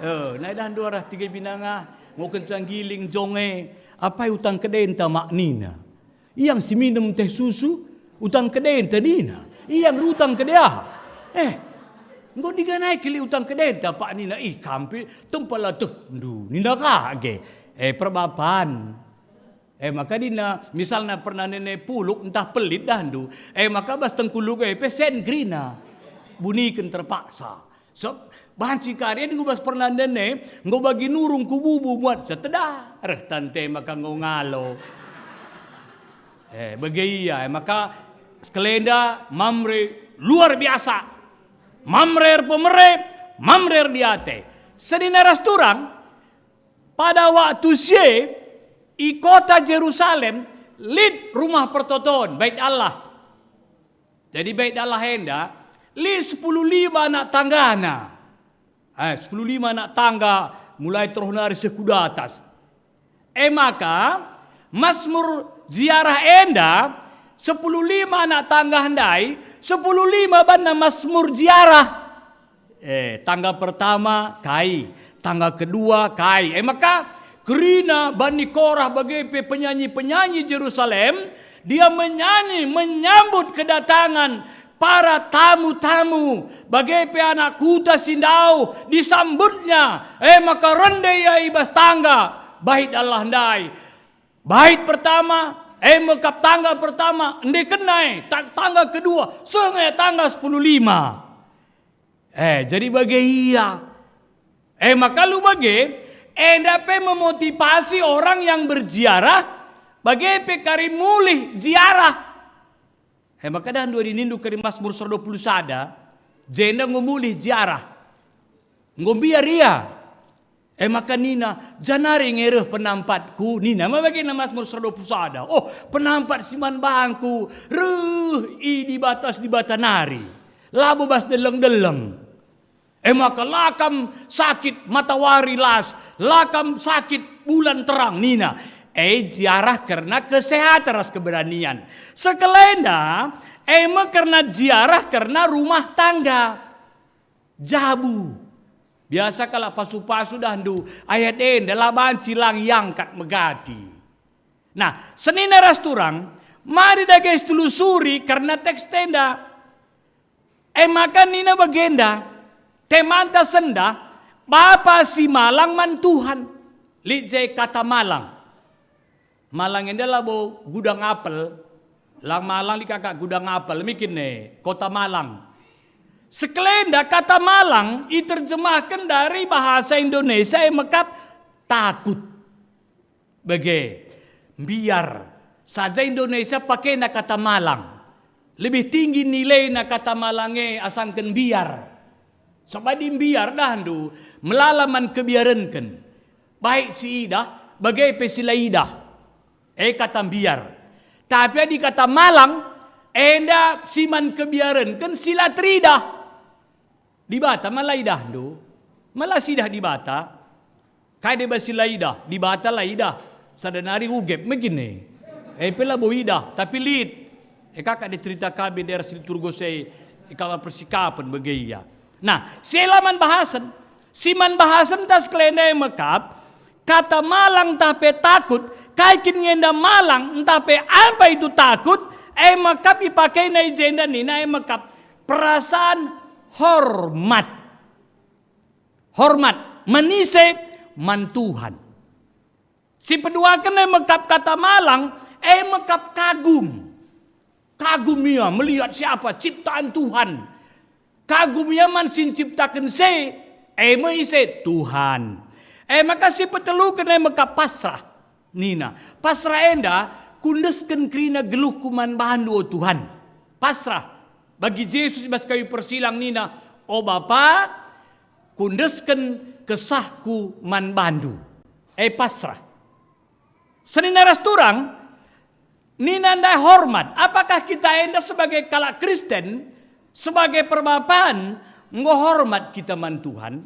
Eh, nai dahndu arah tiga binanga, ngo kenca nggiling jong e, apai utang kedenta mak nina. Iang si minem teh susu, utang kedenta nina. Iang rutang kede aha? Eh, enggo diganai keli utang kedenta pak nina, ih kampi tempa la tehndu, nina ka ge. Eh, perbapan. E maka dina, misalna pernah nene puluk ntah pelit dahndu, e maka bas tengkuluk e pe sen kerina. Buniken terpaksa. Seb-, Banci kari enggo bas pernanden e, enggo bagi nurung ku bubu muat seteda, reh tante maka enggo ngalo. Eh, bage ia, eh, maka sekelenda Mamre luar biasa. Mamre erpemere, Mamre erdiate. Senina ras turang, pada waktu si e, i kota Jerusalem, lit rumah pertoton, Bait Allah. Jadi Bait Allah enda, lit sepuluh lima anak tanggana. Eh, sepuluh lima anak tangga, mulai terus nari seh ku datas. E maka, Masmur ziarah enda, sepuluh lima anak tangga ndai, sepuluh lima banna Masmur ziarah. Eh, tangga pertama kai, tangga kedua kai. E maka, kerina Bani Korah bage pe penyanyi-penyanyi Jerusalem, dia menyanyi menyambut kedatangan para tamu-tamu, bage pe anak kuta si ndauh disambutnya, e maka rende ia i bas tangga Bait Allah ndai. Bait pertama, e mekap tangga pertama, endekenna e, ta-, tangga kedua, seh nge tangga sepuluh lima. Eh, jadi bage ia. E maka lu bage, enda pe memotivasi orang yang berziarah, bage pe kari mulih ziarah. E maka dah dua dinindu kari Masmur sada puluh sada, jenda enggo mulih ziarah. Enggo mbiar ia. E maka nina, "Janari nge reh penampatku," nina. Ma bagena Masmur sada puluh sada. "Oh, penampat si man bangku, reh i Dibata-Dibata nari. Labo bas deleng-deleng." E maka la kam sakit matawari las, la kam sakit bulan terang, nina. E ziarah kerna kesehatan ras keberanian. Sekelenda, e me kerna ziarah kerna rumah tangga. Jabu. Biasa kalak pasu-pasu dahndu, ayat enda la banci lang iangkat megati. Nah, senina ras turang, mari dage telusuri kerna teks enda. E maka nina bagenda, temanta sendah, Bapa si malang man Tuhan. Lit je kata malang. Malang enda labo gudang apel, lang malang di kakak gudang apel, mikin ne, kota Malang. Sekelenda kata malang iterjemahken dari bahasa Indonesia e mekap takut. Bage, mbiar. Saja Indonesia pakena kata malang. Lebih tinggi nilaina kata malang e asangken mbiar. Sabap adi mbiar dahndu, melala man kebiarenken. Baik si idah, bage pe si la idah. E kata mbiar. Tapi adi kata malang, enda si man kebiarenken si la teridah. Dibata ma la idahndu? Ma la sidah Dibata? Kai deba si la idah? Dibata la idah. Sada nari ugep me gine. E pe labo idah, tapi lit. E kakak de cerita kabe daerah Siliturgos e, e kaba persikapen bage ia. Nah, si la man bahasen. Si man bahasen tas kelenda e mekap, kata malang ntah pe takut, kai kin ngenda malang ntah pe apa itu takut, e mekap ipakena i jenda nina e mekap perasaan hormat. Hormat, menise man Tuhan. Si peduaken e mekap kata malang, e mekap kagum. Kagum ia melihat siapa ciptaan Tuhan. Kagum ia man si nciptaken se, e me ise Tuhan. E maka si peteluken e mekap pasrah. Nina, pasrah enda kundesken kerina geluhku man bandu, o Tuhan. Pasrah. Bagi Jesus i bas kayu persilang nina, "O Bapa, kundesken kesahku man bandu." E pasrah. Senina ras turang, nina ndai hormat. Apakah kita enda sebagai kalak Kristen, sebagai perbapan, enggo hormat kita man Tuhan?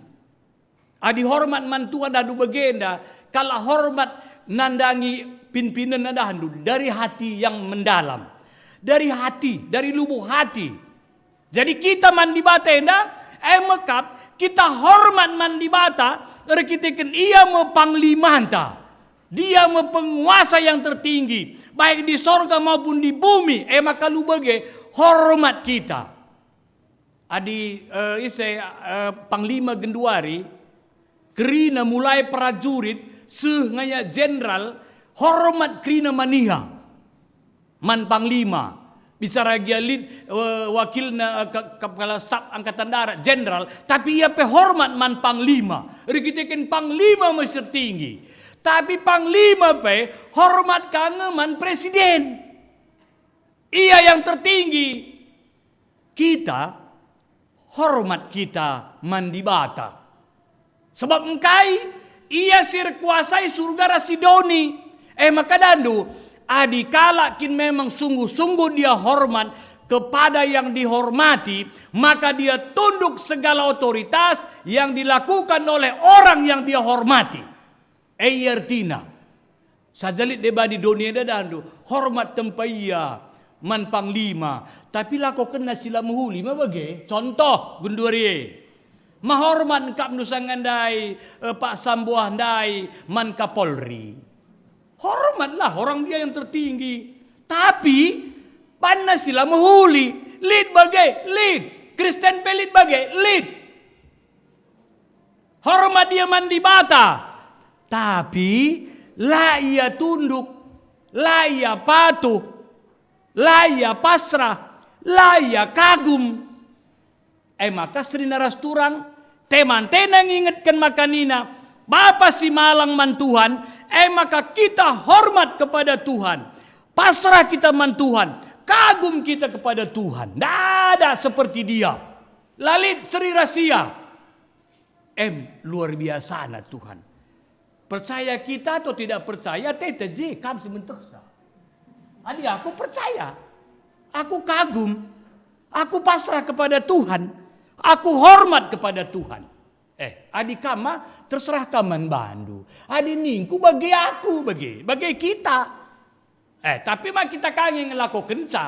Adi hormat man Tuhan dahndu bagenda, kalak hormat nandangi pinpinenna dahndu dari hati yang mendalam. Dari hati, dari lubuk hati. Jadi kita man Dibata enda, e mekap, kita hormat man Dibata, erkiteken Ia me Panglimanta. Dia me penguasa yang tertinggi, baik di sorga maupun di bumi, e maka lu bage hormat kita. Adi, eh, ise, eh, panglima genduari, kerina mulai prajurit, seh ngaya jenderal, hormat kerina man ia. Man panglima, Bicara gia lit, eh, wakilna, eh, ke-, kepala staf angkatan darat, jenderal, tapi ia pe hormat man panglima. Erkiteken panglima me si tertinggi. Tapi panglima pe hormat ka nge man presiden. Ia yang tertinggi. Kita hormat kita man Dibata. Sebab engkai? Ia si erkuasai surga ras si doni. E maka dandu, adi kalak kin memang sungguh-sungguh dia hormat kepada yang dihormati, maka dia tunduk segala otoritas yang dilakukan oleh orang yang dia hormati. E, ia ertina. Saja lit deba di doni enda dandu, hormat tempa ia man panglima, tapi lakokenna si la mehuli me bage. Contoh, genduari e. Mahormat kap ndu sanga ndai, eh, paksa mbuah ndai man Kapolri. Hormatlah orang dia yang tertinggi. Tapi, banna si la mehuli, lit bage, lit. Kristen pe lit bage, lit. Hormat dia man Dibata, tapi la ia tunduk, la ia patuh, la ia pasrah, la ia kagum. E maka senina ras turang, temantena ngingetken maka nina, Bapa si malang man Tuhan, e maka kita hormat kepada Tuhan, pasrah kita man Tuhan, kagum kita kepada Tuhan. Ndada seperti Dia. La lit seri ras Ia. Em, luar biasana Tuhan. Percaya kita atau tidak percaya, tete je kam si mentehsa. Adi aku percaya, aku kagum, aku pasrah kepada Tuhan, aku hormat kepada Tuhan. Eh, adi kam ma, terserah kam man bandu. Adi ningku bage aku, bage, bage kita. Eh, tapi ma kita ka nge ngelakokenca.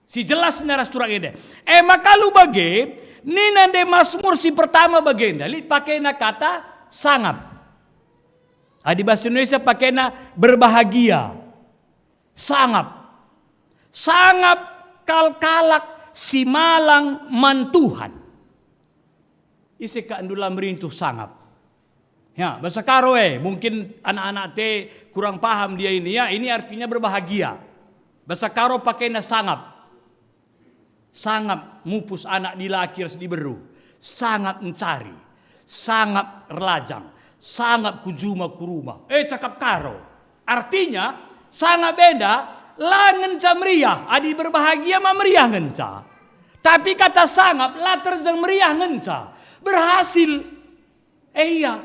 Si jelas nina ras turang enda. E maka alu bage, nina nde Masmur si pertama bagenda, lit pakena kata sangap. Adi bahasa Indonesia pakena berbahagia. Sangap. Sangap kal kalak si malang man Tuhan. Ise kak ndula merincuh sangap? Ya, bahasa Karo e, mungkin anak-anak te kurang paham dia ini. Ya, ini artinya berbahagia. Bahasa Karo pakena sangap. Sangap mupus anak dilaki ras diberu. Sangap encari. Sangap erlajang. Sangap ku juma ku rumah. Eh, cakap Karo. Artinya, sangap enda la ngenca meriah, adi berbahagia ma meriah ngenca. Tapi kata sangap la terjeng meriah ngenca. Berhasil. Eh, iya.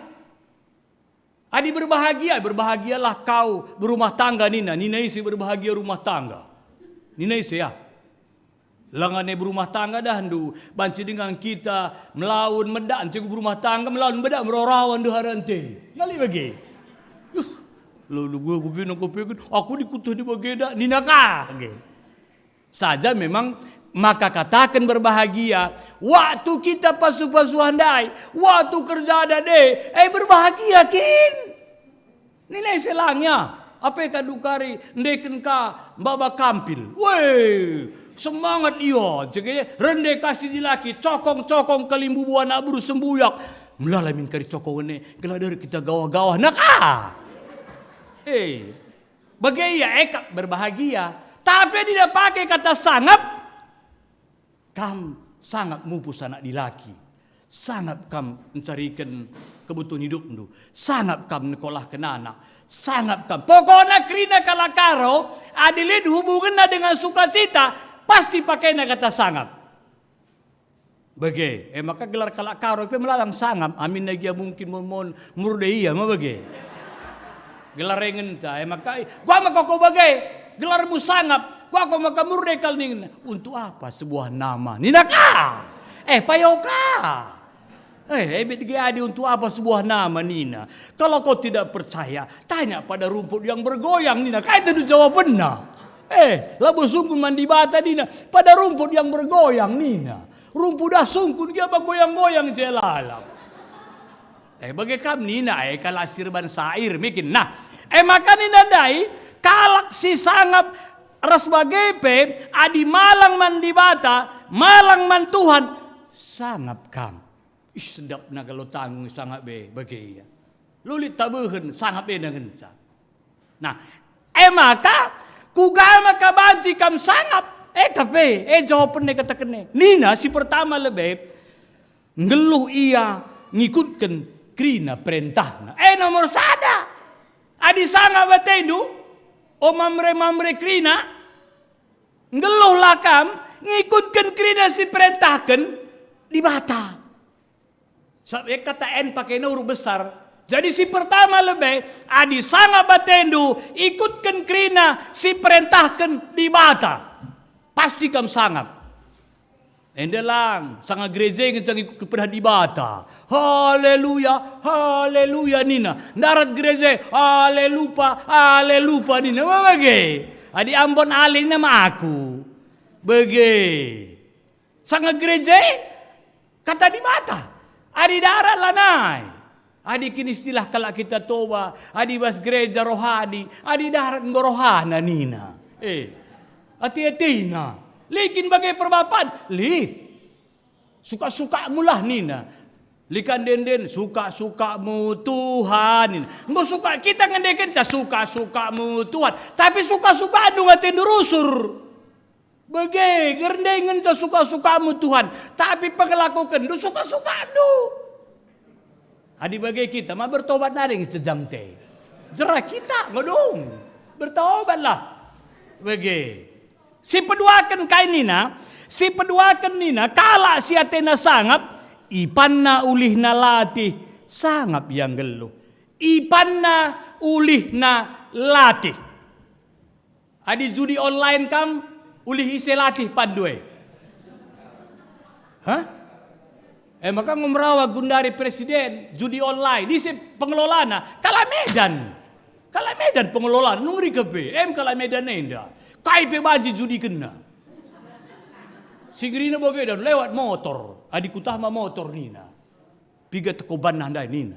Adi berbahagia, berbahagialah kau berumah tangga nina, nina ise berbahagia rumah tangga. Nina ise ya. Langane berumah tangga dah ndu, banci dengan kita melaun medak, ncegu berumah tangga melaun medak merarawan ndu harante. Ngali bage. Uh, lalu gue begini, gue begini, aku dikutuh di bagenda, nina ka, ge. Saja memang maka kataken berbahagia, waktu kita pasu-pasu handai, waktu kerja ada deh, eh, berbahagia kin. Nilai selangnya, apa ka dukari ndeken ka baba kampil. Weh, semangat ia, cege rende kasih dilaki, cokong-cokong kalimbubu anak beru sembuyak. Melala min kari cokong ene, gelah deri kita gawah-gawah. Nah, ka. Eh, bage ia, eh, kap berbahagia. Tapi dia pakai kata sangap. Kam sangap mupus anak dilaki, sangap kam encariken kebutuhen hidupndu, sangap kam nekolahken anak, sangap kam. Pokokna kerina kalak Karo, adi lit hubungenna dengan sukacita, pasti pakena kata sangap. Bage, e maka gelar kalak Karo pe melalang sangap, aminna gia mungkin mon-mon murde ia me bage. Gelar e ngenca, e maka, kuga maka ko bage, gelarmu sangap, kuga ko maka murde kal ningen. Untuk apa sebuah nama? Nina ka. Eh, payo ka. Eh, ebet ge adi untuk apa sebuah nama nina. Kalau kau tidak percaya, tanya pada rumput yang bergoyang nina. Kai tentu jawabenna. Eh, labo sungkun man Dibata nina, pada rumput yang bergoyang nina. Rumpu dah sungkun gia bergoyang-goyang je lalap. Eh, bage kam nina, eh, kalak sirban sair, mikin. Nah, eh, maka nina ndai, kalak si sangap ras bage pe, adi malang man Dibata, malang man Tuhan, sangap kam. Ih, sedapna kalo tanggung sangap be, bage ia. Lulit tabehen, sangap enda ngenca. Nah, e maka, kuga maka banci kam sangap? E ka pe, e jawapen e kataken e. Nina si pertama lebe, nggeluh ia ngikutken kerina perentahna. E nomor sada, adi sangap atendu, o Mamre-Mamre kerina, nggeluhlah kam ngikutken kerina si perentahken Dibata. Sabap e kata en pakena huruf besar. Jadi si pertama lebe, adi sangap atendu, ikutken kerina si perentahken Dibata. Pasti kam sangap. Enda lang, sanga gereja ngenca ngikutken pedah Dibata. Haleluya, haleluya nina. Ndarat gereja, halelupa, halelupa nina. Bage. Adi ambon alina ma aku. Bage. Sanga gereja, kata Dibata. Adi darat lanai. Adi kin istilah kalak kita Toba, adi bas gereja rohani, adi darat enggo rohana nina. Eh, ate-atena. Lit kin bage perbapan? Lit. Suka-sukamu lah nina. Lit ka ende-enden, suka-sukamu Tuhan nina. Enggo suka kita ngendekenca suka-sukamu Tuhan. Tapi suka-sukandu ngatendu rusur. Bage, gerndengenca suka-sukamu Tuhan, tapi pengelakukenndu suka-sukandu. Adi bage kita ma bertobat nari nge cejam te. Jera kita ngedung. Bertobatlah. Bage. Si peduaken kai nina? Si peduaken nina, kalak si atena sangap, ipanna ulihna latih, sangap ia nggeluh. Ipanna ulihna latih. Adi judi online kam, ulih ise latih panndu e? Hah? E maka ngumrawa gundari presiden, judi online. Ise pengelolana? Kalak Medan. Kalak Medan pengelolana, nungri kepe. Em kalak Medan enda. Kai pe banci judikenna. Si gerina bage dan lewat motor. Adi kutah ma motor nina. Piga teko banna ndai nina.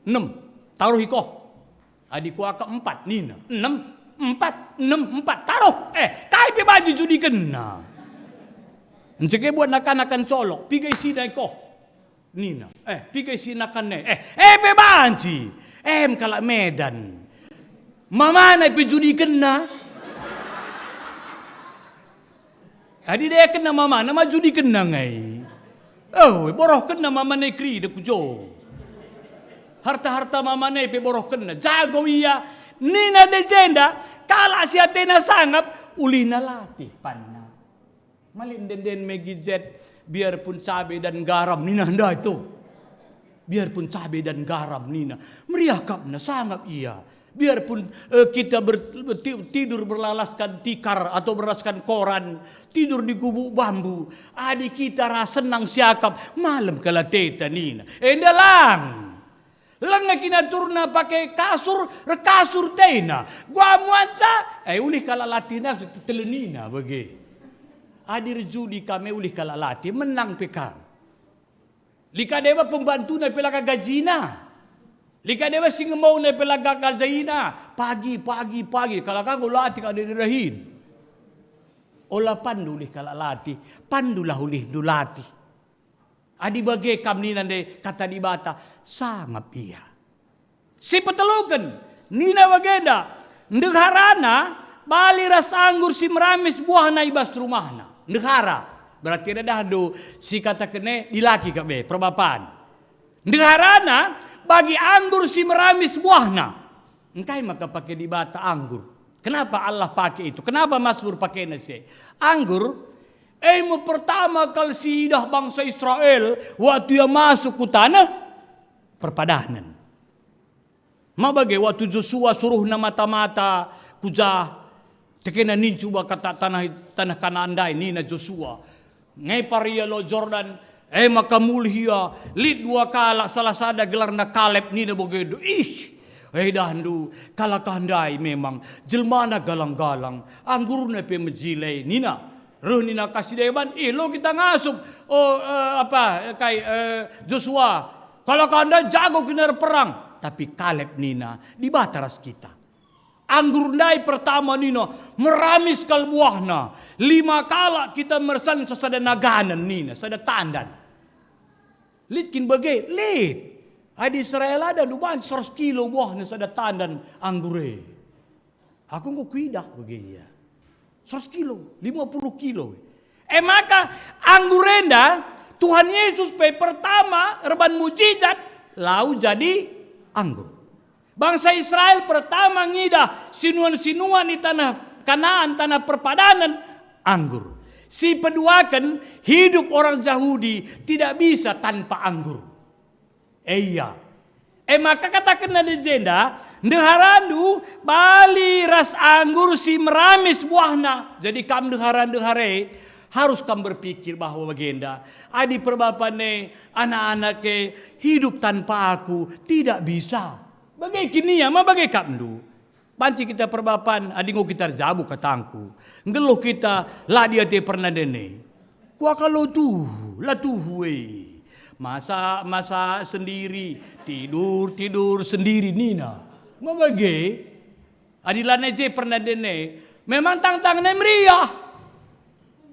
Enem, taruh ikoh. Adi kuakap empat nina. Enem, empat, enem, empat, taruh. Eh, kai pe banci judikenna. Encege buat nakan-nakan colok, piga isina ikoh. Nina. Eh, piga isi nakan e. Eh, eh pe banci. Em kalak Medan. Mamana pe judikenna. Adi dekenna mamana ma judikenna ngai. Oh, borohkenna mamana kerida ku jo. Harta-harta mamana pe borohkenna, jago ia. Nina de jenda, kalak si atena sangap, ulihna latih panna. Malik ende-enden Maggi Jet, biarpun cabe dan garam, nina ndai tu. Biarpun cabe dan garam, nina. Meriah kapna, sangap ia. Biarpun, eh, kita ber-, ti-, tidur berlalaskan tikar atau berlalaskan koran, tidur di gubuk bambu, adi kita ras senang siakap, malem kal ateta nina. Enda lang. Langa kin aturna pake kasur, erkasur tena. Guamu anca, eh, ulih kalak latihna telenina bage. Adi erjudi kam e ulih kalak latih, menang pe kam. Lit ka deba pembantuna pe la ka gajina. Lit ka deba si ngemauna pe la ka gajina. Pagi, pagi, pagi. Kalak ka enggo latih ka dahin. Ola panndu ulih kalak latih. Panndulah ulihndu latih. Adi bage kam nina ndai kata Dibata, sangap ia. Si peteluken, nina bagenda, ndeharana bali ras anggur si meramis buahna i bas rumahna. Ndehara, berarti enda dahndu si kataken e dilaki ka be, perbapan. Ndeharana bagi anggur si meramis buahna. Engkai maka pake Dibata anggur? Kenapa Allah pake itu? Kenapa Mazmur pakena si e? Anggur, e me pertama kal siidah bangsa Israel waktu ia masuk ku taneh perpadanen. Ma bage waktu Josua suruhna mata-mata ku jah, tekena nincu bas kata taneh, taneh Kanaan ndai, nina Josua, ngepar ia Lau Jordan, e maka mulih ia, lit dua kalak, salah sada gelarna Kaleb, nina bage, "Ih, eh dahndu, kalak ka ndai memang, jelmana galang-galang, anggurna pe mejile," nina. Reh nina ka si deban, "Ih, lo kita ngasup, oh, eh, apa, eh, kai, eh, Josua, kalak ka ndai jago kena erperang." Tapi Kaleb nina, "Dibata ras kita." Anggur ndai pertama nina, meramis kal buahna. Lima kalak kita mersansa sada naganen nina, sada tandan. Lit kin bage? Lit. Adi Israel ada ndu banci seratus kilo buahna sada tandan anggur e. Aku enggo kuidah bage ia. Seratus kilo, lima puluh kilo. E maka anggur enda, Tuhan Yesus pe pertama erban mujizat, lau jadi anggur. Bangsa Israel pertama ngidah sinuan-sinuan i tanah Kanaan, tanah perpadanen, anggur. Si peduaken, hidup orang Jahudi tidak bisa tanpa anggur. E ia. E maka katakenna i jenda, ndeharandu bali ras anggur si meramis buahna. Jadi kam ndehara-ndehara e, harus kam berpikir bahwa bagenda. Adi perbapan e, anak-anak e, hidup tanpa aku tidak bisa. Bage kin ia, ma bage kapndu. Banci kita perbapan, adi enggo kita erjabu katangku. Nggeluh kita, la diate pernanden e. Kuakap la tuhu, la tuhu e. Masak, masak sendiri, tidur, tidur sendiri nina. Ma bage, adi lanai je pernanden e, memang tangtangen e meriah.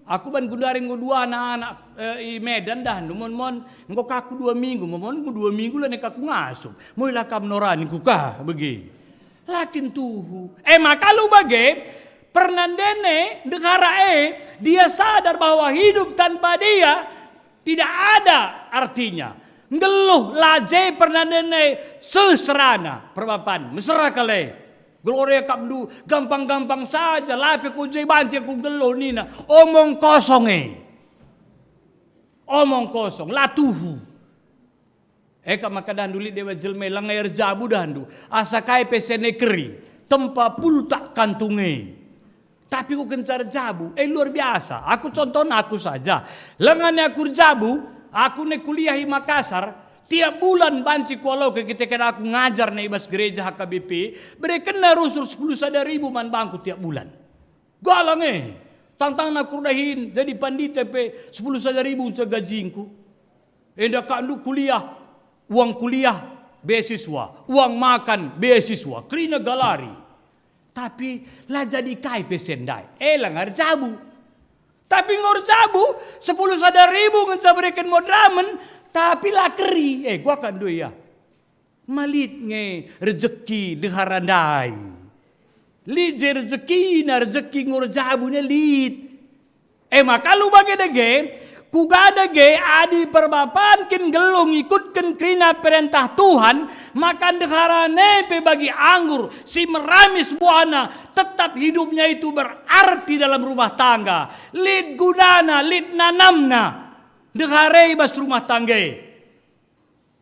Aku ban gundari enggo dua anak-anak, eh, i Medan dah, mon-mon, enggo ka aku dua minggu, mon-mon enggo dua minggu lanai ka aku ngasup. Mulihlah kam norani ku ka, bage. La kin tuhu. E maka alu bage, pernanden e, ndehara e, dia sadar bahwa hidup tanpa dia tidak ada artinya. Nggeluh la je pernanden e seh serana, perbapan, mesera kal e. Gloria kapndu, gampang-gampang saja, la pe ku je banci aku nggeluh nina, omong kosong e. Omong kosong, la tuhu. E kap maka dahndu lit deba jelma e langa erjabu dahndu, asa kai pe sene keri, tempa pultak kantung e. Tapi ku kenca erjabu, e luar biasa. Aku contohna aku saja. Lengan aku erjabu, aku ne kuliah i Makassar, tiap bulan banci kualoken, kitaken aku ngajar ne i bas gereja H K B P, berekenna rusur sepuluh sada ribu man bangku tiap bulan. Galang e, tangtangna kurdahin jadi pandita pe sepuluh sada ribu nca gajingku. Enda kakndu kuliah, uang kuliah beasiswa, uang makan beasiswa, kerina galari. Tapi la jadi kai pe sendai, e langa erjabu. Tapi enggo erjabu, sepuluh sada ribu ngenca bereken moderamen, tapi la keri, e gua kakndu ia. Ma lit nge rejeki ndehara ndai. Lit je rejekina, rejeki enggo erjabu ne lit. E maka alu bage dage, kuga dage adi perbapan kin nggeluh ngikutken kerina perentah Tuhan, maka ndeharana pe bagi anggur si meramis buahna, tetap hidupnya itu berarti dalam rumah tangga. Lit gunana, lit nanamna ndehara i bas rumah tangga e.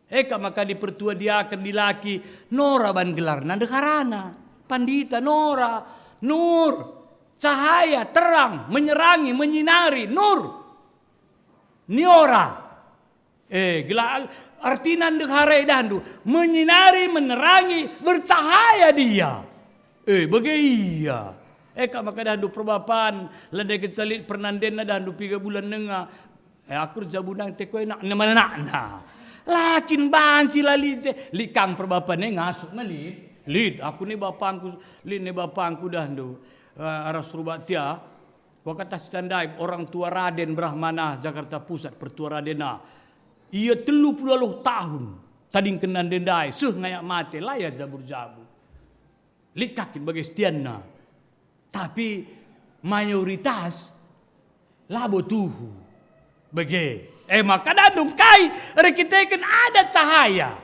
E kap maka dipertua diaken dilaki Nora ban gelarna ndeharana. Pandita Nora, Nur, cahaya, terang, menyerangi, menyinari, Nur. Niora. E, gelar artina ndehara idahndu, menyinari, menerangi, bercahaya dia. E, bage ia. E kap maka dahndu perbapan, la dage kecuali pernandenna dahndu piga bulan denga. E, aku erjabu nang teko enak, ne mana anakna. La kin banci la lit je, lit kang perbapan e ngasup me lit. Lit, aku ne bapangku, lit ne bapangku dahndu. E, arah Surabaya, kuakap si tandai orang tua Raden Brahmana, Jakarta Pusat, pertua Raden a. Ia telu puluh waluh tahun tadingken nande ndai, seh ngayak mate, la ia jabu-jabu. Lit ka kin bage setianna. Tapi mayoritas labo tuhu. Bage. E maka dahndu kai erkiteken ada cahaya.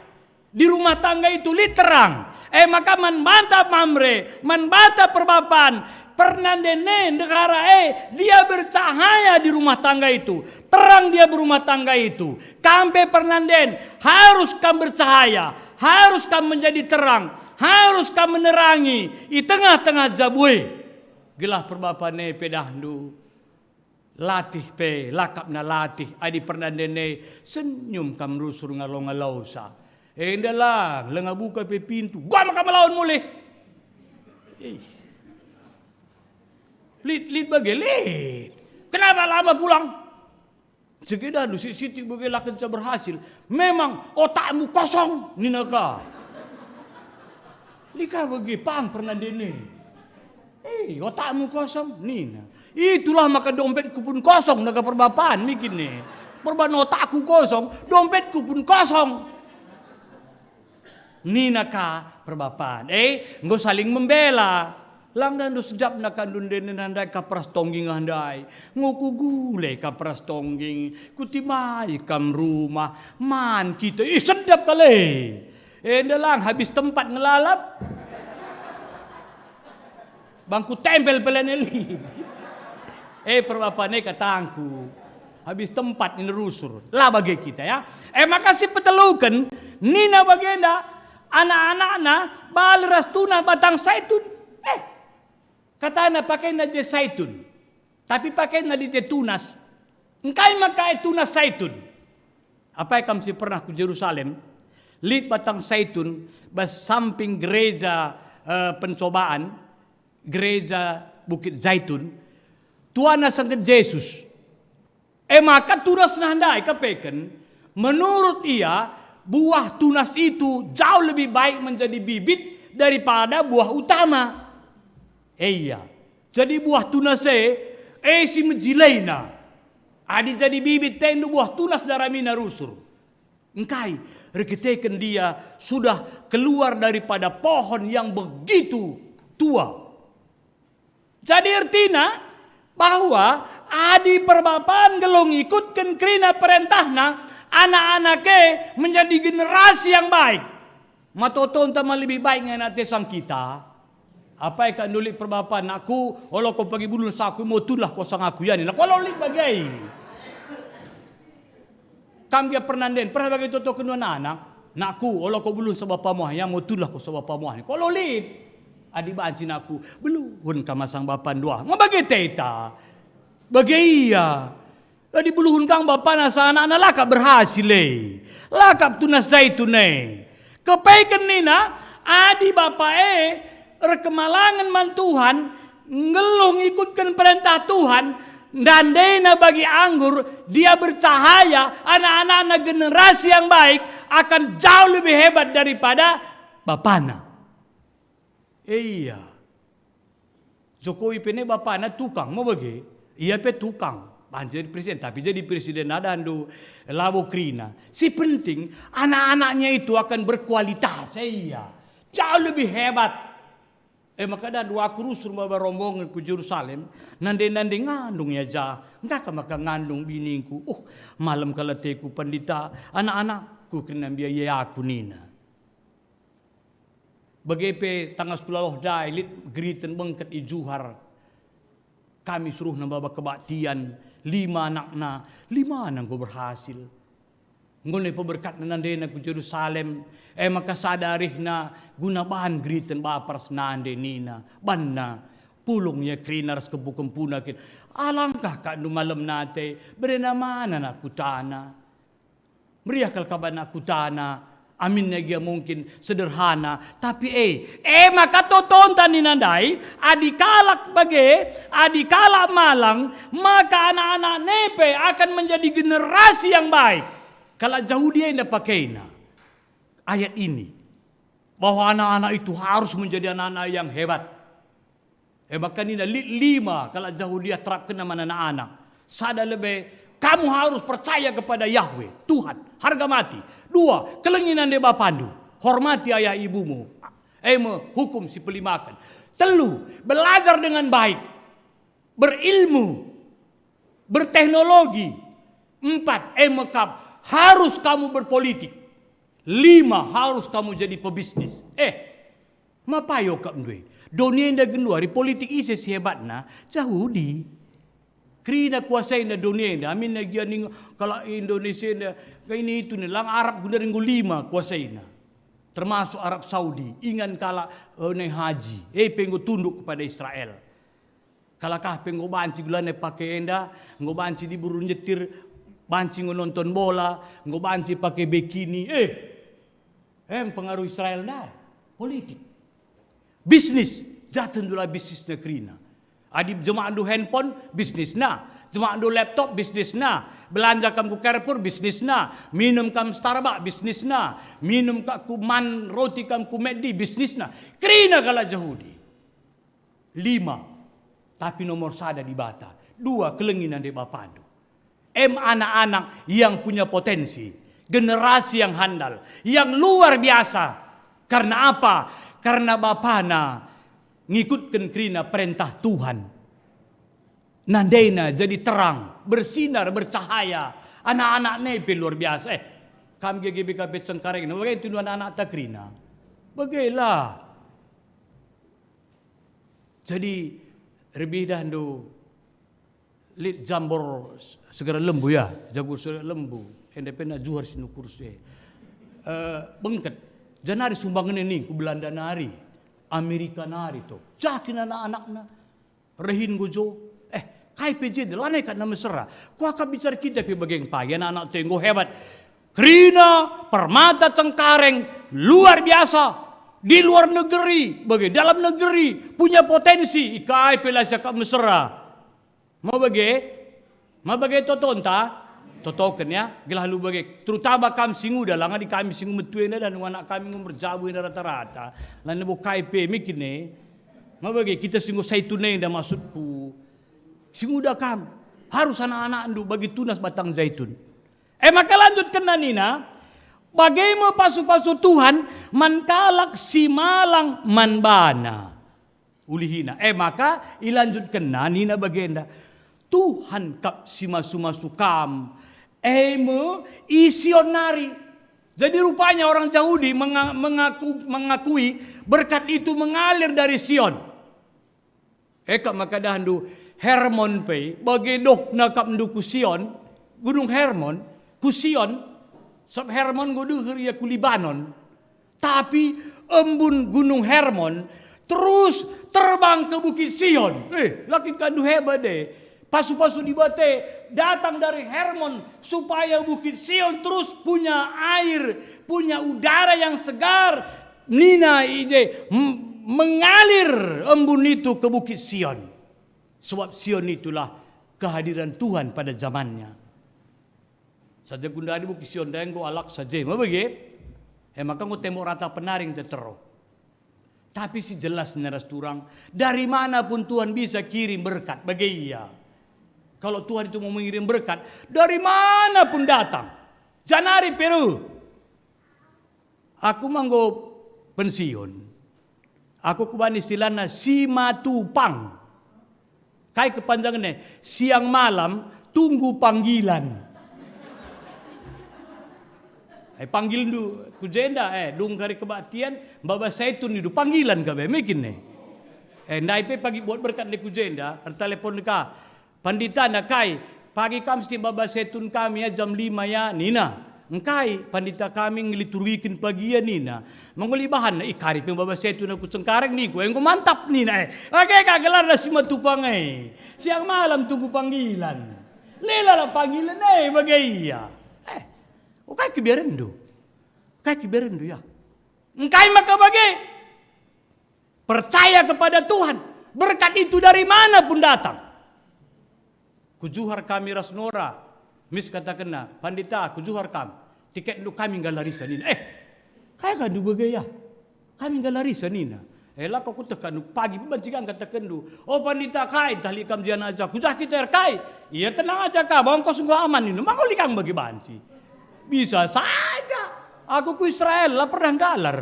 Di rumah tangga itu lit terang. E maka man banta Mamre, man banta perbapan, pernanden e, ndehara e, dia bercahaya di rumah tangga itu. Terang dia berumah tangga itu. Kam pe pernanden, harus kam bercahaya, harus kam menjadi terang, harus kam menerangi i tengah-tengah jabu e. Gelah perbapan e pe dahndu. Latih pe, lakapna latih, adi pernanden e, senyum kam rusur ngalo-ngalosa. Enda lang, langa buka pe pintu, gua maka melawan mulih. Ih. Lit, lit bage, lit. Kenapa lama pulang? Cegeda du si sitik bage la kenca berhasil. Memang otakmu kosong, nina ka. Lit ka bage pang pernanden e. Eh, otakmu kosong, nina. Itulah maka dompetku pun kosong, nina ka perbapan mikin e. Perban otakku kosong, dompetku pun kosong. Nina ka perbapan. Eh, enggo saling membela. Lang dandu sedapna kandu ndai, ndai kapras tongging ah ndai. Ngo kugule kapras tongging, kutimai kam rumah, man kita, ih, sedap kale. Enda lang habis tempat ngelalap. Bangku tempel pelene lit. Eh, perbapan e katangku. Habis tempat nina rusur. La bage kita, ya. Eh, maka si peteluken, nina bagenda, anak-anakna bali ras tunas batang saitun. Eh, katana pakena je saitun. Tapi pakena lit e tunas. Engkai maka e tunas saitun? Apai kam si pernah ku Jerusalem? Lit batang saitun bas samping gereja, eh, pencobaan, gereja Bukit Zaitun, tuana sengget Jesus. E maka tunasna ndai kepeken, menurut ia, buah tunas itu jauh lebih baik menjadi bibit daripada buah utama. E ia, jadi buah tunas e, e si mejilaina. Adi jadi bibit tendu buah tunas daramina rusur. Engkai, erkiteken dia sudah keluar daripada pohon yang begitu tua. Jadi ertina bahwa adi perbapan nggeluh ngikutken kerina perentahna, anak-anak e menjadi generasi yang baik. Matotonta ma lebih baik nge anak te sang kita. Apai ka ndulit perbapan, nakku, olo ko pagi bulun saku, motunlah ko sang aku, yani. Lah, kolo lit bage. Kam gia pernah nden, pernah bage toto kedua anak? Nakku, olo ko bulun sa bapa muah, ya, motunlah ko sa bapa muah. Kolo lit. Adi banci nakku, beluhen kam asang bapa ndua. Ngo bage teta. Bage ia. Adi beluhen kang bapana sa anakna la kap berhasil e. La kap tunas zaitun e. Kepeken nina, adi bapa e erkemalangen man Tuhan, nggeluh ngikutken perentah Tuhan, ndandena bagi anggur, dia bercahaya, anak-anakna generasi yang baik akan jauh lebih hebat daripada bapana. Iya. Jokowi pe ne bapana tukang, mo bage? Ia pe tukang. Banci jadi presiden, tapi jadi presiden adandu labo kerina. Si penting, anak-anaknya itu akan berkualitas, eh, iya. Jauh lebih hebat. Eh, maka adandu aku rusur maba rombongen ku Jerusalem, nande-nande ngandung ia ja. Engkaka maka ngandung biningku. Uh, malem kal ateku, Pandita, anak-anakku kerina mbiayai aku nina. Bage pe tanggal sepuluh aloh ndai lit geriten bengket i Juhar. Kami suruhna maba kebaktian, lima anakna, limana enggo berhasil. Enggo ne peberkatna nandena ku Jerusalem, e maka sada arihna guna bahan geriten bapa ras nande nina, banna, pulung ia kerina ras kempu-kempuna kin. Alangkah kak ndu malem nate, berena mana anak kutana. Meriah kal kaban anak kutana, aminna gia mungkin sederhana, tapi e, e maka totonta nina ndai, adi kalak bage, adi kalak malang, maka anak-anak nepe akan menjadi generasi yang baik. Kalak Jahudi enda pakeina ayat ini, bahwa anak-anak itu harus menjadi anak-anak yang hebat. E maka nina lit lima kalak Jahudi terapkenna man anak-anak. Sada lebe, kamu harus percaya kepada Yahweh, Tuhan, harga mati. Dua, kelengi nande bapandu, hormati ayah ibumu. E me hukum si pelimaken. Telu, belajar dengan baik, berilmu, berteknologi. Empat, e me kap, harus kamu berpolitik. Lima, harus kamu jadi pebisnis. Eh, mapayo kap ndue. Doni enda genduari politik ise si hebatna? Jahudi. Kerina kuasaina doni enda, aminna gia ning kalak Indonesia enda, kaini itu nih, lang Arab genduari enggo lima kuasaina. Termasuk Arab Saudi, ingan kalak, eh, naik haji, eh, pe enggo tunduk kepada Israel. Kalak ah pe enggo banci gulana pake enda, enggo banci diberu nyetir, banci enggo nonton bola, enggo banci pake bikini. Eh, eh, pengaruh Israel ndai. Politik. Bisnis, jatun dula bisnisna kerina. Adi jemakndu handphone, bisnisna. Jemakndu laptop, bisnisna. Belanja kam ku Carrefour, bisnisna. Minum kam Starbucks, bisnisna. Minum ka ku man roti kam ku McD, bisnisna. Kerina kalak Jahudi. Lima, tapi nomor sada Dibata. Dua, kelengi nande bapandu. Em anak-anak yang punya potensi, generasi yang handal, yang luar biasa. Karena apa? Karena bapana ngikutken kerina perentah Tuhan. Nandaina jadi terang, bersinar, bercahaya. Anak-anak nai pe luar biasa. Eh, kam G G B K P Cengkareng, bage tundu anak-anak ta kerina. Bagelah. Jadi, rebih dah ndu lit jambor s-, segera lembu ya, jagur segera lembu. Enda pe na juhar si nukur si. Eh, bengket. Janari sumbangen ini ku Belanda nari, Amerika nari to. Jakin anak-anakna. Rehin gojo. Eh, kai pe jenda, lanai kak na mesera. Kuakap bicara kita pe bageng pagi, anak-anak tenggo hebat. Kerina Permata Cengkareng luar biasa. Di luar negeri, bage dalam negeri, punya potensi. Ikai pe la siakap mesera. Mau bage? Mau bage totonta? Totoken ya, gelah lu bage. Terutama kam si nguda, langa di kami si ngumetu enda dan anak kami ngu merjabu enda rata-rata. Lanai bo kai pe mikin e. Mau bage kita si nggo saitun enda maksudku. Si nguda kam, harus anak-anakndu bagi tunas batang zaitun. E maka lanjutkenna nina, bage me pasu-pasu Tuhan man kalak si malang man baNa. Ulihina. E maka ilanjutkenna nina bagenda, Tuhan kap si masu-masu kam, e me i Sion nari. Jadi rupanya orang Jahudi menga-, mengaku, mengakui berkat itu mengalir dari Sion. E kap maka dahndu Hermon pe, bage dohna kap ndu ku Sion, Gunung Hermon, ku Sion, sabap Hermon enggo deher ia ku Libanon. Tapi embun Gunung Hermon terus terbang ke Bukit Sion. Eh, la kin kak ndu hebat e. Pasu-pasu Dibata datang dari Hermon supaya Bukit Sion terus punya air, punya udara yang segar. Nina i je, "M-, mengalir embun itu ke Bukit Sion." Sebab Sion itulah kehadiran Tuhan pada zamannya. Saja gundari Bukit Sion ndai enggo Al-Aqsa je, me bage? E maka enggo tembok rata penaring tetero. Tapi si jelas nina ras turang, dari mana pun Tuhan bisa kirim berkat, bage ia. Kalau Tuhan itu mau mengirim berkat, dari mana pun datang. Janari Peru. Aku ma enggo pensiun. Aku kubahan istilahna si matupang. Kai kepanjangenna? Siang malam tunggu panggilan. Eh, panggilndu ku jenda, eh, dung kari kebaktian, mbaba saitun idu, panggilan ka be, mikin ne. Eh, ndai pe pagi buat berkat ndai ku jenda, ertelepon ka. Pandita nakai, "Pagi kam siti mbaba saitun kami ya, jam lima ya," nina. "Engkai, Pandita, kami ngeliturgiken pagi ya," nina. Menguli bahanna, "Ih, kari pe mbaba saitun aku Cengkareng," ningku, "enggo mantap," nina, eh. Bage ka gelarna si matupang e. Siang malam tunggu panggilan. Lelalah panggilan e bage ia. Eh, o kai kebiarenndu? Kai kebiarenndu ya? Engkai maka bage? Percaya kepada Tuhan. Berkat itu dari mana pun datang. Kujuhar kami ras Nora. Mis katakenna, "Pandita, kujuhar kam. Tiketndu kami nggalarisa," nina. Eh, kai ka ndu bage ya? "Kami nggalarisa," nina. Eh, lako kuteh ka ndu, pagi banci kang katakenndu, "O Pandita, kai ntah lit kam zian aja. Kujah kita er kai?" "Iya, tenang aja ka, bongkos enggo aman," nina. Mangoli kang bagi banci. Bisa saja. Aku ku Israel, la pernah nggalar.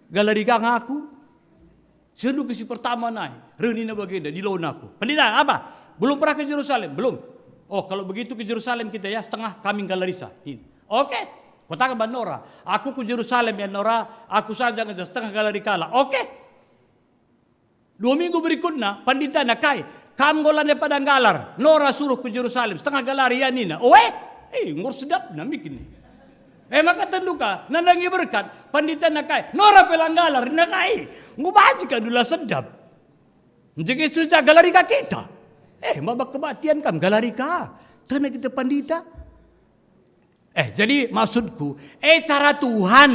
Galari kang aku. Sendu ke si pertama nai, reh nina bagenda, dilona aku. "Pendeta, apa? Belum pernah ke Jerusalem?" "Belum." "Oh, kalau begitu ke Jerusalem kita ya, setengah kami nggalarisa." Ini. "Oke." Kutaken man Nora, "Aku ku Jerusalem ya Nora, aku saja ngeja setengah galari kalak." "Oke." Dua minggu berikutna, pandita nakai, "Kam enggo lanai pada nggalar, Nora suruh ku Jerusalem, setengah galari ya," nina. "Oe?" Eh, enggo sedapna mikin. Eh, maka tendu ka, nandangi berkat, pandita nakai, "Nora pe la nggalar," nina kai. Enggo banci ka dula sedap. Njege seja galari ka kita. Eh, maba kebaktian kam galari ka. Tena kita pandita. Eh, jadi maksudku, eh, cara Tuhan.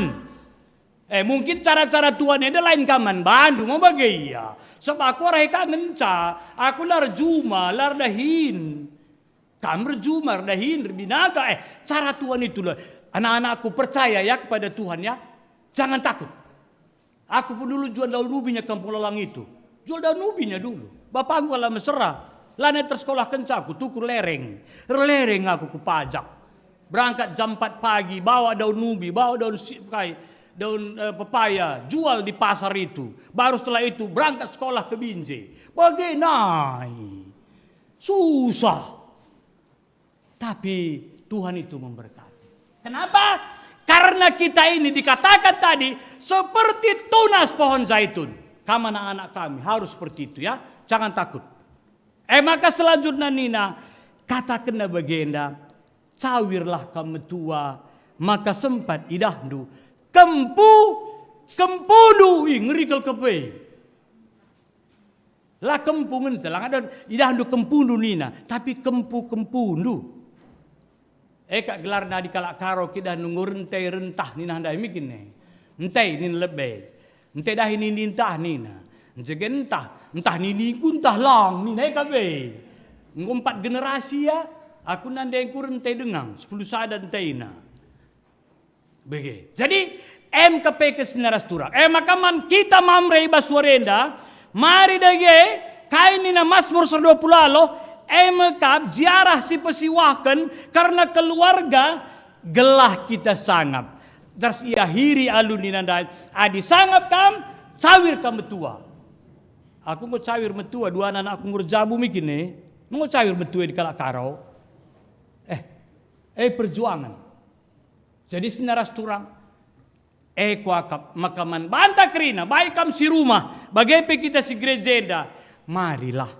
Eh, mungkin cara-cara Tuhan enda lain ka man bandu, mau bage ia. Sebab aku arah ka ngenca, aku la erjuma, la erdahin. Kam erjuma, erdahin, erbinaga. Eh, cara Tuhan itulah. Anak-anakku, percaya ya kepada Tuhan ya. Jangan takut. Aku pun dulu jual daun ubinya kampung Lalang itu. Jual daun ubinya dulu. Bapangku kalak mesera. Lanai tersekolahkenca aku tukur lereng. Erlereng aku ku pajak. Berangkat jam empat pagi, bawa daun ubi, bawa daun si-, kai. daun, eh, pepaya, jual di pasar itu. Baru setelah itu berangkat sekolah ke Binjai. Bage nai. Susah. Tapi Tuhan itu memberkati. Kenapa? Karena kita ini dikatakan tadi seperti tunas pohon zaitun. Kam anak-anak kami harus seperti itu ya. Jangan takut. Eh, maka selanjutnya nina, katakenna bagenda, cawirlah kam metua, maka sempat idahndu kempu, kempundu. Ih, ngeri kal kepe. La kempu ngenca, la ada idahndu kempundu nina, tapi kempu-kempundu. E kak gelarna adi kalak Karo, kidah nunggu rentei rentah nina ndai mikin e. Entei nina lebe. Entei dahi nini entah nina. Njege entah, entah niniku entah lang nina e kabe. Enggo empat generasi ya, aku nandengku rentei dengang, sepuluh sada enteina. Bage. Jadi, em kepekes nina ras turang. E maka man kita Mamre i bas wari enda, mari dage, kai nina Masmur seratus dua puluh alo, e me kap ziarah si pesiwahken kerna keluarga, gelah kita sangap. Terus iahiri alu nina ndai, adi sangap kam, cawir kam metua. Aku enggo cawir metua, dua anak-anakku enggo erjabu mikin e. Enggo cawir metua di kalak Karo. Eh, eh perjuangan. Jadi sina ras turang, e kuakap maka man banta kerina, baik kam si rumah, bage pe kita si gereja enda, marilah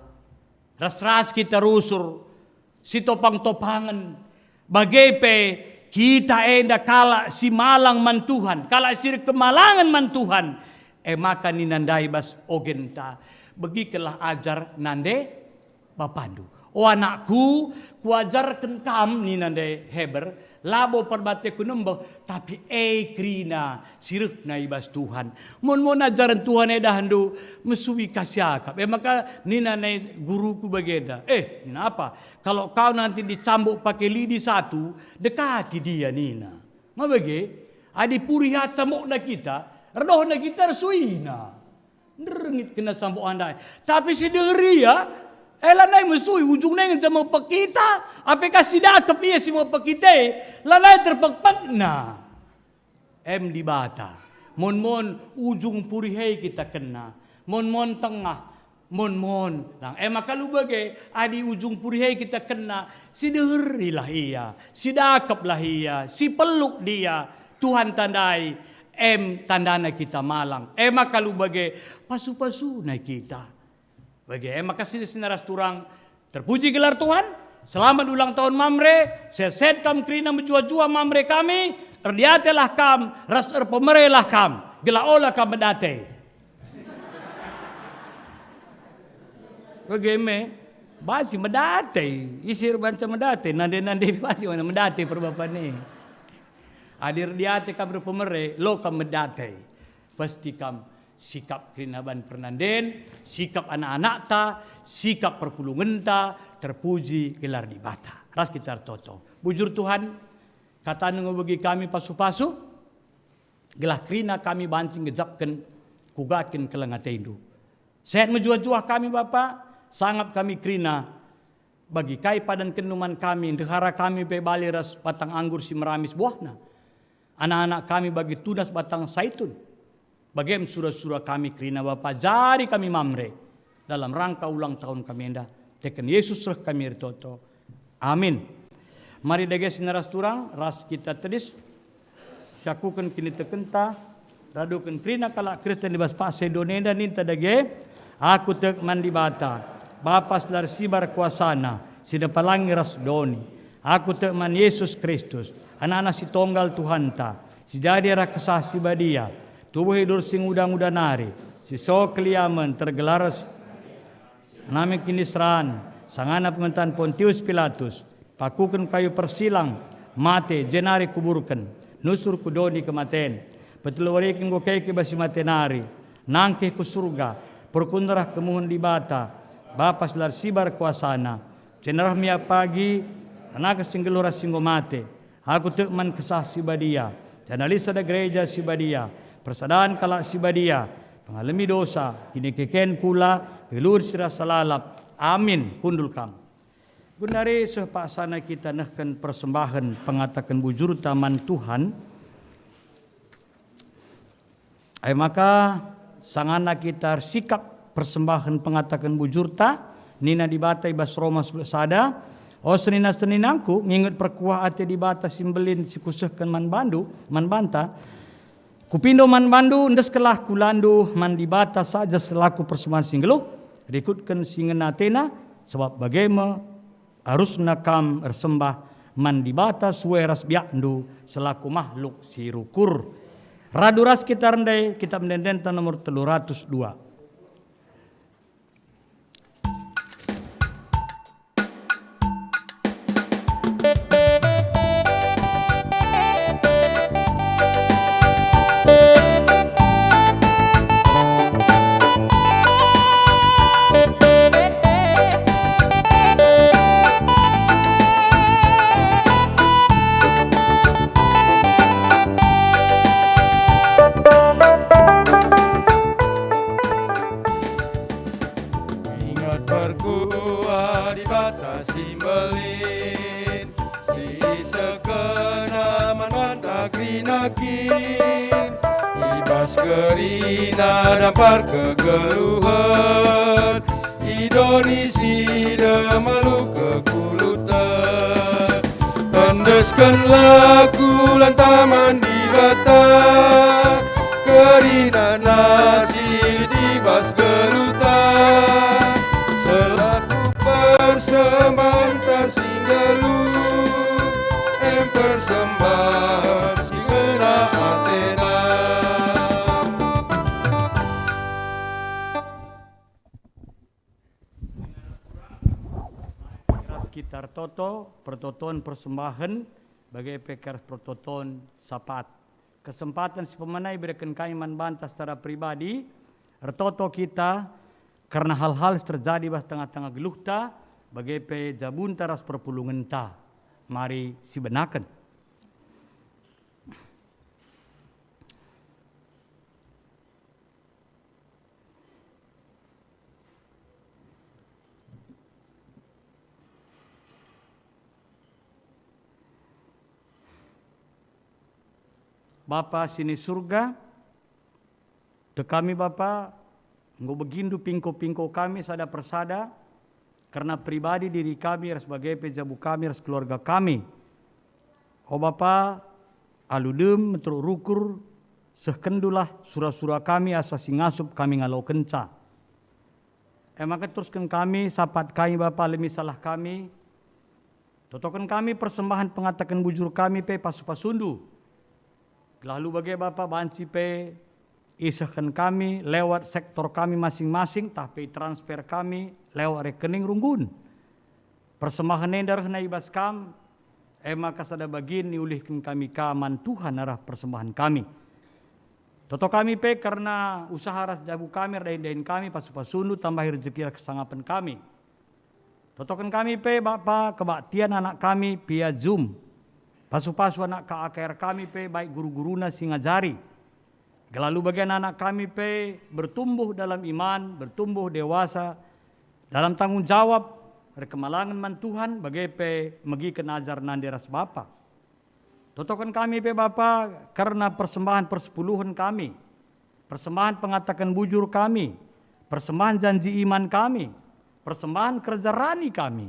ras-ras kita rusur si topang-topangen, bage pe kita enda kalak si malang man Tuhan, kalak si erkemalangen man Tuhan. E maka nina ndai bas ogenta, begikenlah ajar nande bapandu. O anakku, kuajarken kam, nina ndai Heber, labo perbateku nembeh, tapi e kerina si rehna i bas Tuhan. Mon-mon ajaren Tuhan e dahndu mesui ka si akap. E maka nina nai guruku bagenda, "Eh, nina apa? Kalau kau nanti dicambuk pakai lidi satu, dekati dia," nina. Ma bage, adi purih cambukna kita, erdohna kita ersuina. Nderngit kena sambuk andai. Tapi si deher ia, e lanai mesui, ujungna ngenca mepek kita. Ape ka si dakep ia si mepek kita e, lanai terpekpekna. Em Dibata. Mon-mon ujung purih e kita kena. Mon-mon tengah. Mon-mon. Lang, e maka lu bage, adi ujung purih e kita kena, si deherilah ia, si dakeplah ia, si peluk dia. Tuhan tandai, em tandana kita malang. E maka lu bage, pasu-pasuna kita. Bage, e maka sini-sini ras turang, terpuji gelar Tuhan, selamat ulang tahun Mamre, sehat-sehat kam kerina, mejuah-juah Mamre kami, erdiatelah kam, ras erpemerelah kam, gelah ola kam medate. Bage me, banci medate, isi erbanca medate, nande-nande banci mana medate perbapan e. Adi erdiate kam erpemere, lo kam medate. Pasti kam sikap kerina ban pernanden, sikap anak-anakta, sikap perpulungenta, terpuji gelar Dibata. Ras kita ertoto. Bujur Tuhan, kataNdu nge bagi kami pasu-pasu, gelah kerina kami banci ngejapken, kugaken keleng ateNdu. Sehat mejuah-juah kami, Bapa, sangap kami kerina, bagi kai padankenNdu man kami, ndehara kami pe bali ras batang anggur si meramis buahna. Anak-anak kami bagi tunas batang saitun. Bage me sura-sura kami kerina Bapa, ajari kami Mamre dalam rangka ulang tahun kami enda. Teken Yesus reh kami ertoto. Amin. Mari dage sina ras turang, ras kita tedis, siakuken kinitekenta, raduken kerina kalak Kristen i bas paksa i doni enda, ninta dage, "Aku tek man Dibata, Bapa si la ersibar kuasaNa, si nepalangi ras doni. Aku tek man Yesus Kristus, AnakNa si Tonggal Tuhanta, si jadi arah Kesah Si Badia, tubuh idur si nguda-nguda nari, si so keliamen tergelar nami kiniseran, sangana pemerintahan Pontius Pilatus, pakuken kayu persilang, mate, jenari kuburken, nusur ku doni kematen. Petelu wari enggo keke bas si mate nari, nangkih ku Surga, perkunen rah kemuhen Dibata, Bapa si la ersibar kuasaNa, jenari reh me ia pagi, naka si nggeluh ras si enggo mate. Aku tek man Kesah Si Badia, janah lit sada gereja si badia, persadan kalak si badia, pengalemi dosa, kinekeken kula, geluh si rasa lalap. Amin. Kundul kam. Genari seh paksana kita nehken persembahen pengataken bujurta man Tuhan. E maka, sangana kita ersikap persembahen pengataken bujurta, nina Dibata i bas Roma sepuluh sada, "O senina-seninangku, nginget perkuah ate Dibata si mbelin si kusehken man bandu, man banta, kupindo man bandu, endeskenlah kulandu man Dibata saja selaku persembahen si nggeluh, rikutken si ngena atena, sabap bage me arusna kam ersembah man Dibata sue ras biakndu selaku mahluk si rukur." Radu ras kita rende kitab ende-endenta nomor telu ratus dua. Inget perkuah Dibata si mbelin, si isehkenNa man banta kerina kin. I bas kerina dampar kegeluhen, idoni si demah alu kekuluten. Endeskenlah kulanta man Dibata, kerinana si lit i bas geluhta, selaku persembahenta si nggeluh, em persembahen si ngena atena. Ras kita ertoto, pertoton persembahen, bage pe ras pertoton sapat. Kesempaten si pemena ibereken kami man banta secara pribadi, ertoto kita kerna hal-hal si terjadi bas tengah-tengah geluhta, bage pe jabunta ras perpulungenta. Mari sibenaken. Bapa si ni Surga, tek kami Bapa, enggo begindu pingko-pingko kami sada persada, kerna pribadi diri kami ras bage pe jabu kami ras keluarga kami. O Bapa, alu dem meteruk rukur, sehkendulah sura-sura kami asa si ngasup kami ngalokenca. E maka terusken kami, sapat kami Bapa, alemi salah kami, totoken kami persembahen pengataken bujur kami pe pasu-pasundu. Gelah alu bage Bapa banci pe isehken kami lewat sektor kami masing-masing, tah pe transfer kami lewat rekening runggun. Persembahen enda rehna i bas Kam, e maka sada bagin iulihken kami ka man Tuhan arah persembahen kami. Toto kami pe kerna usaha ras jabu kami, erdahin-dahin kami, pasu-pasundu tambahi rejeki ras kesangapen kami. Totoken kami pe Bapa kebaktian anak kami Pia Jum. Pasu-pasu anak K A K R kami pe baik guru-guruna si ngajari. Gelah alu bage anak kami pe bertumbuh dalam iman, bertumbuh dewasa dalam tanggung jawab, erkemalangen man Tuhan, bage pe megiken ajar nande ras Bapa. Totoken kami pe Bapa kerna persembahen persepuluhen kami, persembahen pengataken bujur kami, persembahen janji iman kami, persembahen kerja rani kami.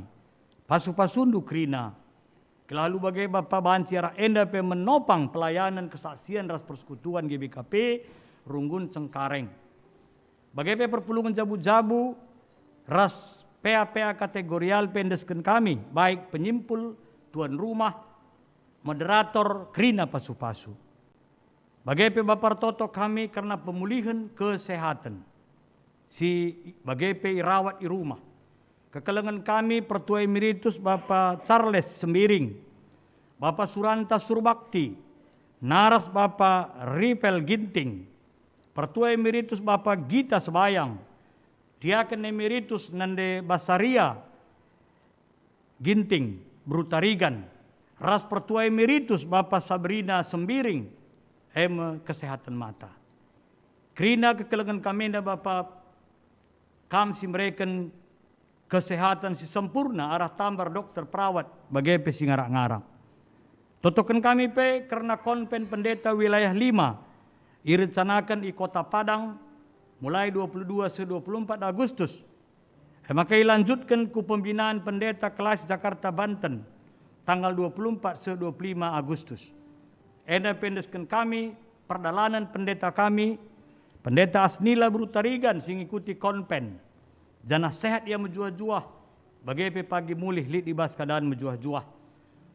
Pasu-pasundu kerina. Gelah alu bage Bapa banci arah enda pe menopang pelayanen kesaksian ras persekutuan G B K P runggun Cengkareng. Bage pe perpulungen jabu-jabu ras pea-pea kategorial pe endesken kami, baik penyimpul, tuan rumah, moderator, kerina pasu-pasu. Bage pe Bapa ertoto kami kerna pemulihen kesehaten, si bage pe irawat i rumah. Kekelengen kami Pertua Emeritus Bapa Charles Sembiring, Bapa Suranta Surbakti, naras Bapa Ripel Ginting, Pertua Emeritus Bapa Gita Sebayang, Diaken Emeritus nande Basaria Ginting, Beru Tarigan, ras Pertua Emeritus Bapa Sabrina Sembiring, e me kesehatan mata. Kerina kekelengen kami enda Bapa, Kam si mereken kesehatan si sempurna arah tambar dokter, perawat, bage pe si ngarak-ngarak. Totoken kami pe kerna konven pendeta wilayah lima, irencanaken i Kota Padang mulai dua puluh dua seh dua puluh empat Agustus. E maka ilanjutken ku pembinaan pendeta kelas Jakarta Banten tanggal dua puluh empat seh dua puluh lima Agustus. Enda pe endesken kami perdalanen pendeta kami, Pendeta Asnila Beru Tarigan si ngikuti konpen, janah sehat ia mejuah-juah, bage pe pagi mulih lit i bas keadaan mejuah-juah.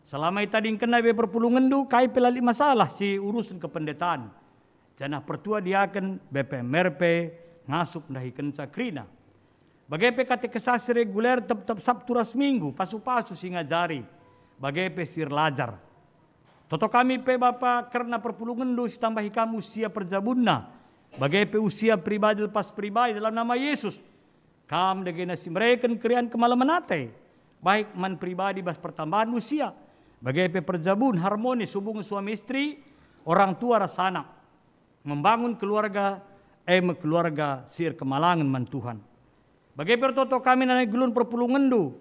Selama itadingkenna be perpulungenndu, kai pe la lit masalah si urusen kependetaan. Janah pertua diaken B P M R pe ngasup ndahikenca kerina. Bage pe katekisasi reguler tep-tep Sabtu ras Minggu, pasu-pasu si ngajari, bage pe si erlajar. Toto kami pe, Bapa, kerna perpulungenndu si tambahi kam usia perjabunna, bage pe usia pribadi lepas pribadi dalam nama Yesus. Kam dagena si mereken keriahen kemalemen ate, baik man pribadi bas pertambahan usia, bage pe perjabun harmonis hubungen suami istri, orang tua ras anak, membangun keluarga, e me keluarga si erkemalangen man Tuhan. Bage pe ertoto kami nandangi gelun perpulungenndu,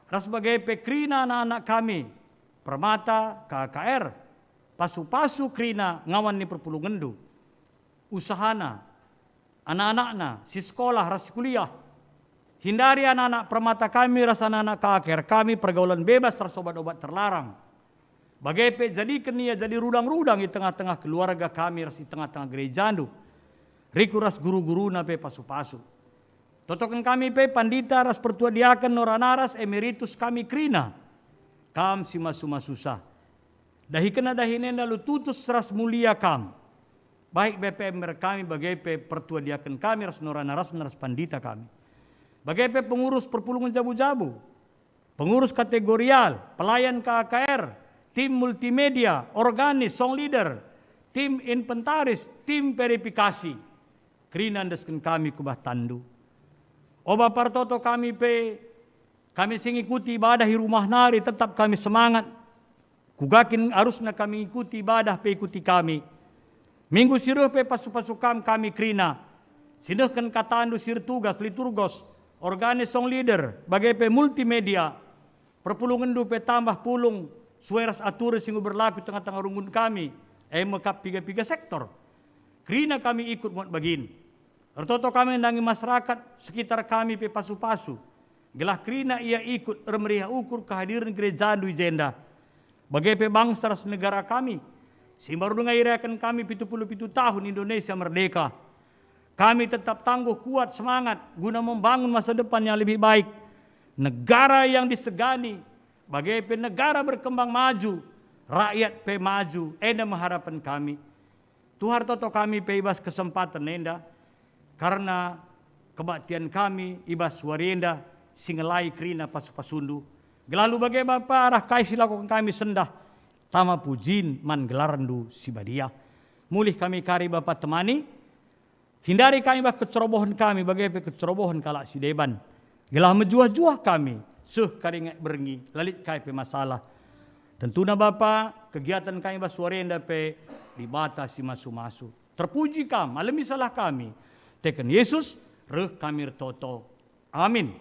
ras bage pe kerina anak-anak kami, Permata, K K R, pasu-pasu kerina ngawan ni perpulungenndu, usahana, anak-anakna, si sekolah ras si kuliah. Hindari anak-anak Permata kami ras anak-anak K K R kami pergaulan bebas ras obat-obat terlarang. Bage pe jadiken ia jadi rudang-rudang i tengah-tengah keluarga kami ras i tengah-tengah gerejandu. Rikut ras guru-guruna pe pasu-pasu. Totoken kami pe pandita ras pertua diaken, nora naras, emeritus kami kerina. Kam si masu-masusa. Dahikenna dahin enda alu tutus ras mulia kam. Baik B P M R kami bage pe pertua diaken kami ras nora narasna ras pandita kami. Bage pe pengurus perpulungen jabu-jabu, pengurus kategorial, pelayan K K R, tim multimedia, organis, song leader, tim inventaris, tim verifikasi. Kerina endesken kami ku bah tanNdu. O Bapa ertoto kami pe, kami si ngikuti ibadah i rumah nari tetap kami semangat. Kuga kin arusna kami ngikuti ibadah pe ikuti kami. Minggu si reh pe pasu-pasu kam kami kerina. Si nehken kataNdu si ertugas, liturgos, organis, song leader, bage pe multimedia. PerpulungenNdu pe tambah pulung, sue ras aturen si enggo berlaku i tengah-tengah runggun kami, e me kap piga-piga sektor. Kerina kami ikut muat bagin. Ertoto kami nandangi masyarakat sekitar kami pe pasu-pasu, gelah kerina ia ikut ermeriah ukur kehadiren gerejaNdu i jenda. Bage pe bangsa ras negara kami, si mbaru denga irayaken kami pitu puluh pitu tahun Indonesia merdeka. Kami tetap tangguh kuat semangat guna membangun masa depan yang lebih baik, negara yang disegani, bage pe negara berkembang maju, rakyat pe maju, enda me harapen kami. Tuhan, toto kami pe i bas kesempaten enda, kerna kebaktian kami i bas wari enda si ngelai kerina pasu-pasuNdu. Gelah alu bage Bapa, arah kai si lakoken kami sendah tama pujin man gelarNdu si badia. Mulih kami kari Bapa temani, hindari kami bah kecerobohen kami bage pe kecerobohen kalak si deban. Gelah mejuah-juah kami, seh kari nge berngi, la lit kai pe masalah. Tentuna Bapa, kegiatan kami bas wari enda pe Dibata si masu-masu. Terpuji Kam, alemi salah kami. Teken Yesus, reh kami ertoto. Amin.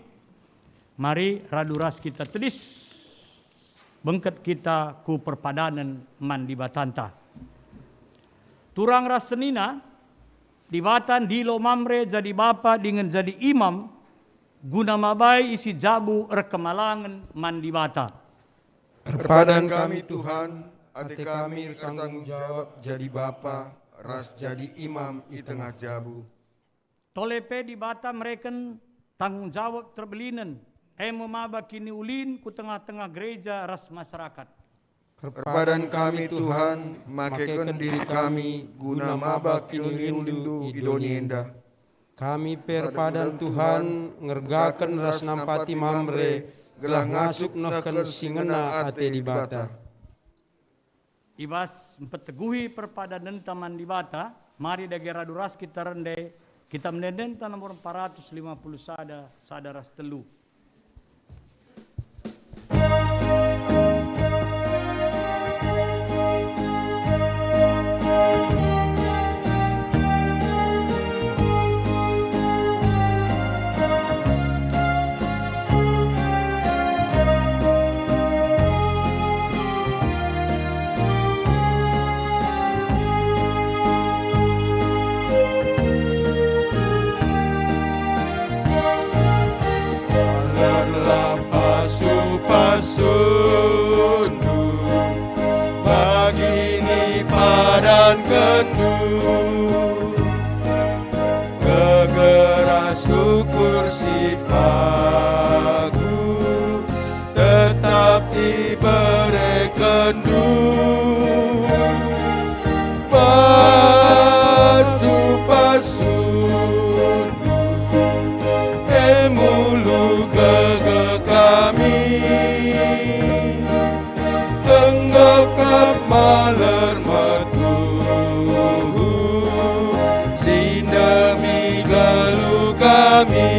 Mari radu ras kita tedis, bengket kita ku perpadanen man Dibatanta. Turang ras senina, Dibata ndilo Mamre jadi bapa dingen jadi imam, guna mabai isi jabu erkemalangen man Dibata. Erpadan kami, Tuhan, ate kami ertanggung jawab jadi bapa ras jadi imam i tengah jabu. Tole pe Dibata mereken tanggung jawab terbelinen, e me maba kiniulin ku tengah-tengah gereja ras masyarakat. Erpadan kami, Tuhan, makeken diri kami guna maba kiniulinNdu i doni enda. Kami pe erpadan, Tuhan, ngergaken ras nampati Mamre gelah ngasup nehken si ngena ate Dibata. I bas mpeteguhi perpadanenta man Dibata, mari dage radu ras kita rende, kita ende-endenta nomor empat ratus lima puluh sada, sada ras telu. Syukur si pagu tetap iberekenNdu, pasu-pasundu, e mulu gege kami. Enggo kap maler metuhu, si ndemi geluh kami.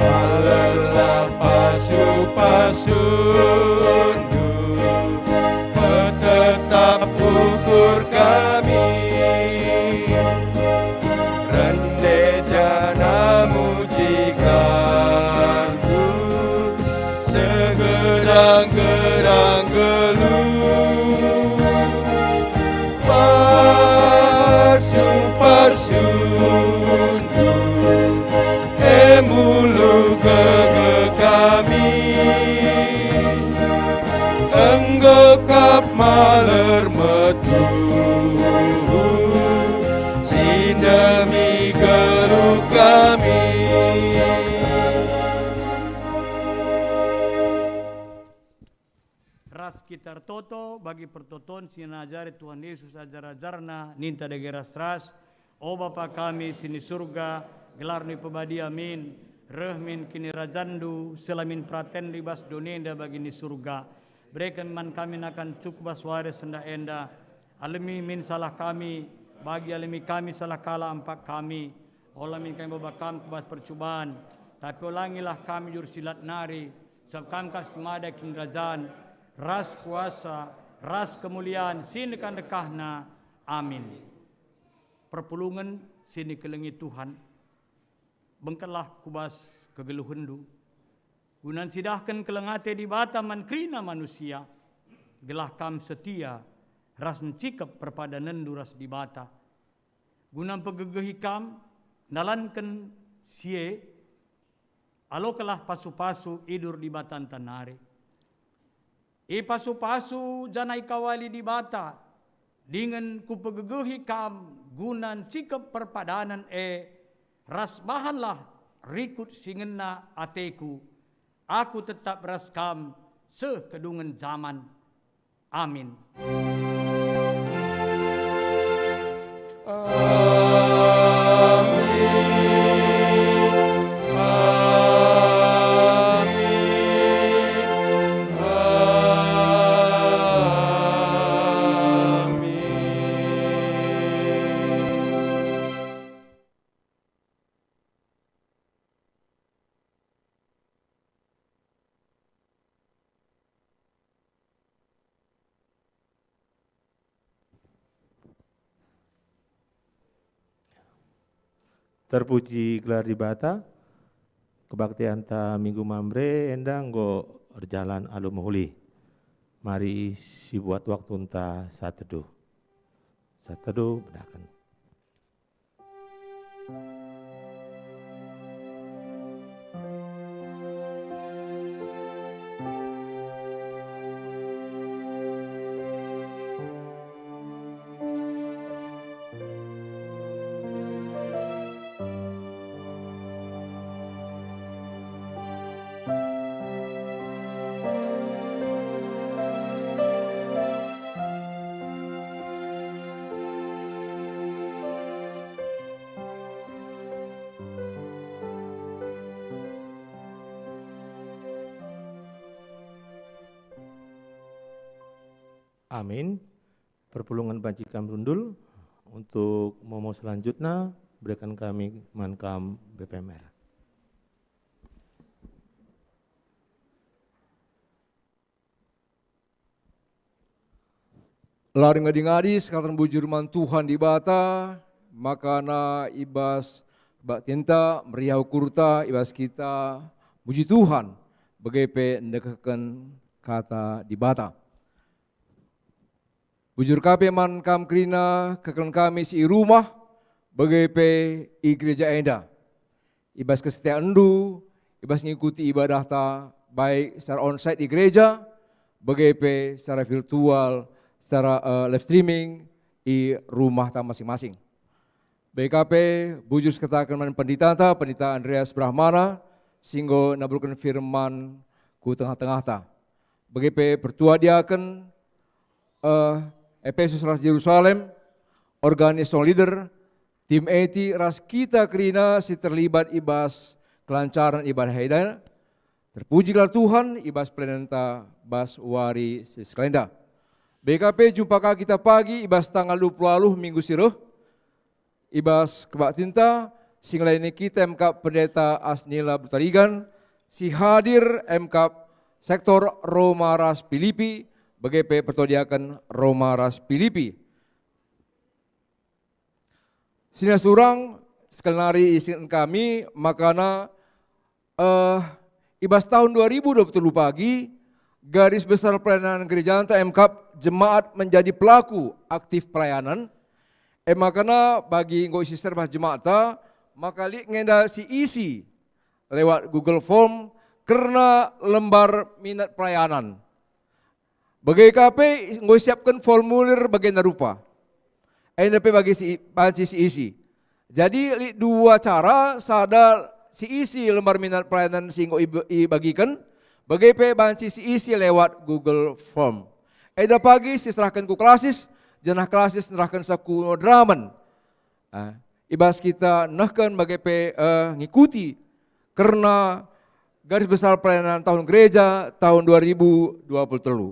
Malerlah pasu-pasundu, petetap ukur kami. Rende janah muji gelarNdu, segedang-gedang geluh. Pasu-pasundu, e mulu gege kami. Enggo kap maler metuhu, si ndemi geluh kami. Ras kita ertoto bagi pertoton si ngajari Tuhan Yesus ajar-ajarNa, ninta dage ras-ras, O Bapa kami si ni Surga, gelarNdu ipebadia min, reh min kinirajanNdu, seh la min peratenNdu i bas doni enda bagi ni Surga. Bereken man kami nakan cukup bas wari sendah enda. Alemi min salah kami, bagi alemi kami salah kalak empak kami. Ola min kami baba Kam ku bas percuban, tapi olangilah kami jur si lat nari, sabap Kam kap si mada kinirajan, ras kuasa, ras kemulian si ndekah-ndekahna. Amin. Perpulungen si nikelengi Tuhan, bengketlah ku bas kegeluhenndu, guna ncidahken keleng ate Dibata man kerina manusia, gelah kam setia ras ncikep perpadanenndu ras Dibata. Guna mpegegehi kam ndalanken si e, alokenlah pasu-pasu idur Dibatanta nari. Ipasu-pasu janah ikawali Dibata, dingen kupegegehi kam guna ncikep perpadanen e, ras bahanlah rikut si ngena ateku. Aku tetap ras kam seh kedungen jaman. Amin. Amin. Amin. Amin. Terpuji gelar Dibata, kebaktianta Minggu Mamre enda enggo erjalan alu mehuli. Mari sibuat waktunta sateduh. Sateduh bedaken. Amin. Perpulungen banci kam rundul. Untuk momo selanjutna, berikan kami man kam B P M R. La ngadi-ngadi sekatan bujur man Tuhan Dibata, makana i bas Kebaktinta meriah ukurta i bas kita muji Tuhan, bage pe ndekehken Kata Dibata. Bujur ka pe man kam kerina kekeren kami si i rumah, bage pe i gereja enda. I bas kesetiaenndu, i bas ngikuti ibadahta, baik secara onsite i gereja, bage pe secara virtual, secara, eh, live streaming i rumahta masing-masing. Bage ka pe bujur sikataken man penditata, Pendita Andreas Brahmana, si enggo naburken firman ku tengah-tengahta. Bage pe pertua diaken, eh, Epesus ras Jerusalem, organis song leader, tim eti ras kita kerina si terlibat i bas kelancaran ibadah enda. Terpuji gelar Tuhan i bas pelenenta bas wari si sekalenda. Bage ka pe jumpa ka kita pagi i bas tanggal dua puluh waluh minggu si reh, i bas kebaktinta si ngelayani kita emkap Pendeta Asnila Butarigan, si hadir emkap sektor Roma ras Pilipi, bage pe pertua diaken Roma ras Pilipi. Sina surang, sekali nari isingetken kami, makana, eh, i bas tahun dua ribu dua puluh pagi, garis besar pelayanan gerejanta emkap jemaat menjadi pelaku aktif pelayanan. E makana bagi enggo isiser bas jemaat, maka lit ngenda si isi lewat Google Form kerna lembar minat pelayanan. Bage ka pe enggo isiapken formulir bagenda rupa. Enda pe bagi si, banci si isi. Jadi lit dua cara, sada si isi lembar minat pelayanan si enggo ib-, ibagiken, bage pe banci si isi lewat Google Form. Enda pagi si serahken ku klasis, janah klasis nerahkenca ku dramen. Ah, i bas kita nehken bage pe, eh, ngikuti kerna garis besar pelayanan tahun gereja tahun dua ribu dua puluh telu.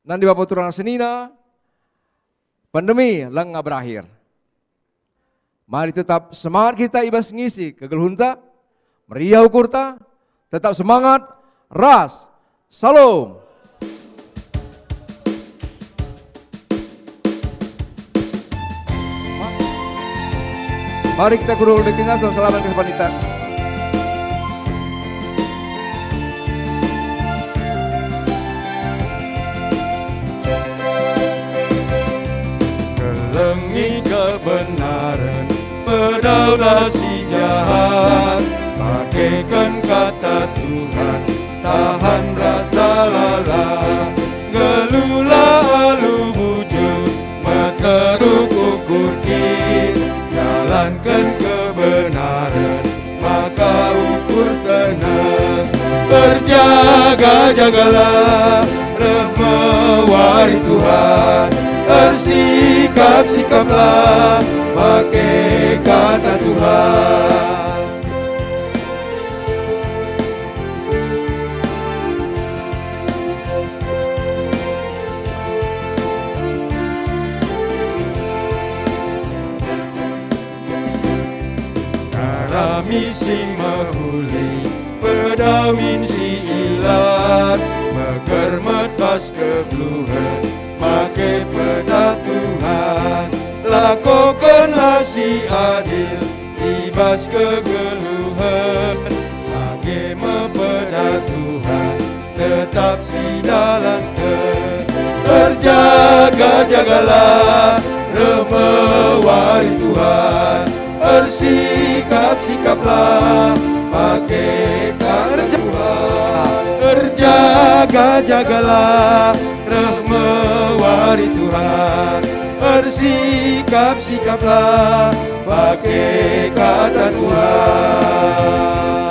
Nande bapa turang senina, pandemi langa berakhir. Mari tetap semangat kita i bas ngisi kegeluhenta, meriah ukurta, tetap semangat, ras, Shalom. Mari kita kundul dekenca, salam-salaman ke sepanita. Kelengi kebenaren, pedaulah si jahat, pakeken kata Tuhan, tahan rasa lalap, geluhlah alu bujur, meteruk ukur kin, jalanken kebenaren, maka ukur teneh. Erjaga-jagalah, reh me wari Tuhan, ersikap-sikaplah, pake kata Tuhan. Ngarami si mehuli, pedauin si ilat, megermet bas kegeluhen, make pedah Tuhan. Lakokenlah si adil i bas kegeluhen, bage me pedah Tuhan tetap sidalanken. Erjaga-jagalah, reh me wari Tuhan, ersikap-sikaplah, pake kata Tuhan. Erjaga-jagalah, reh me wari Tuhan, ersikap-sikaplah, pake kata Tuhan.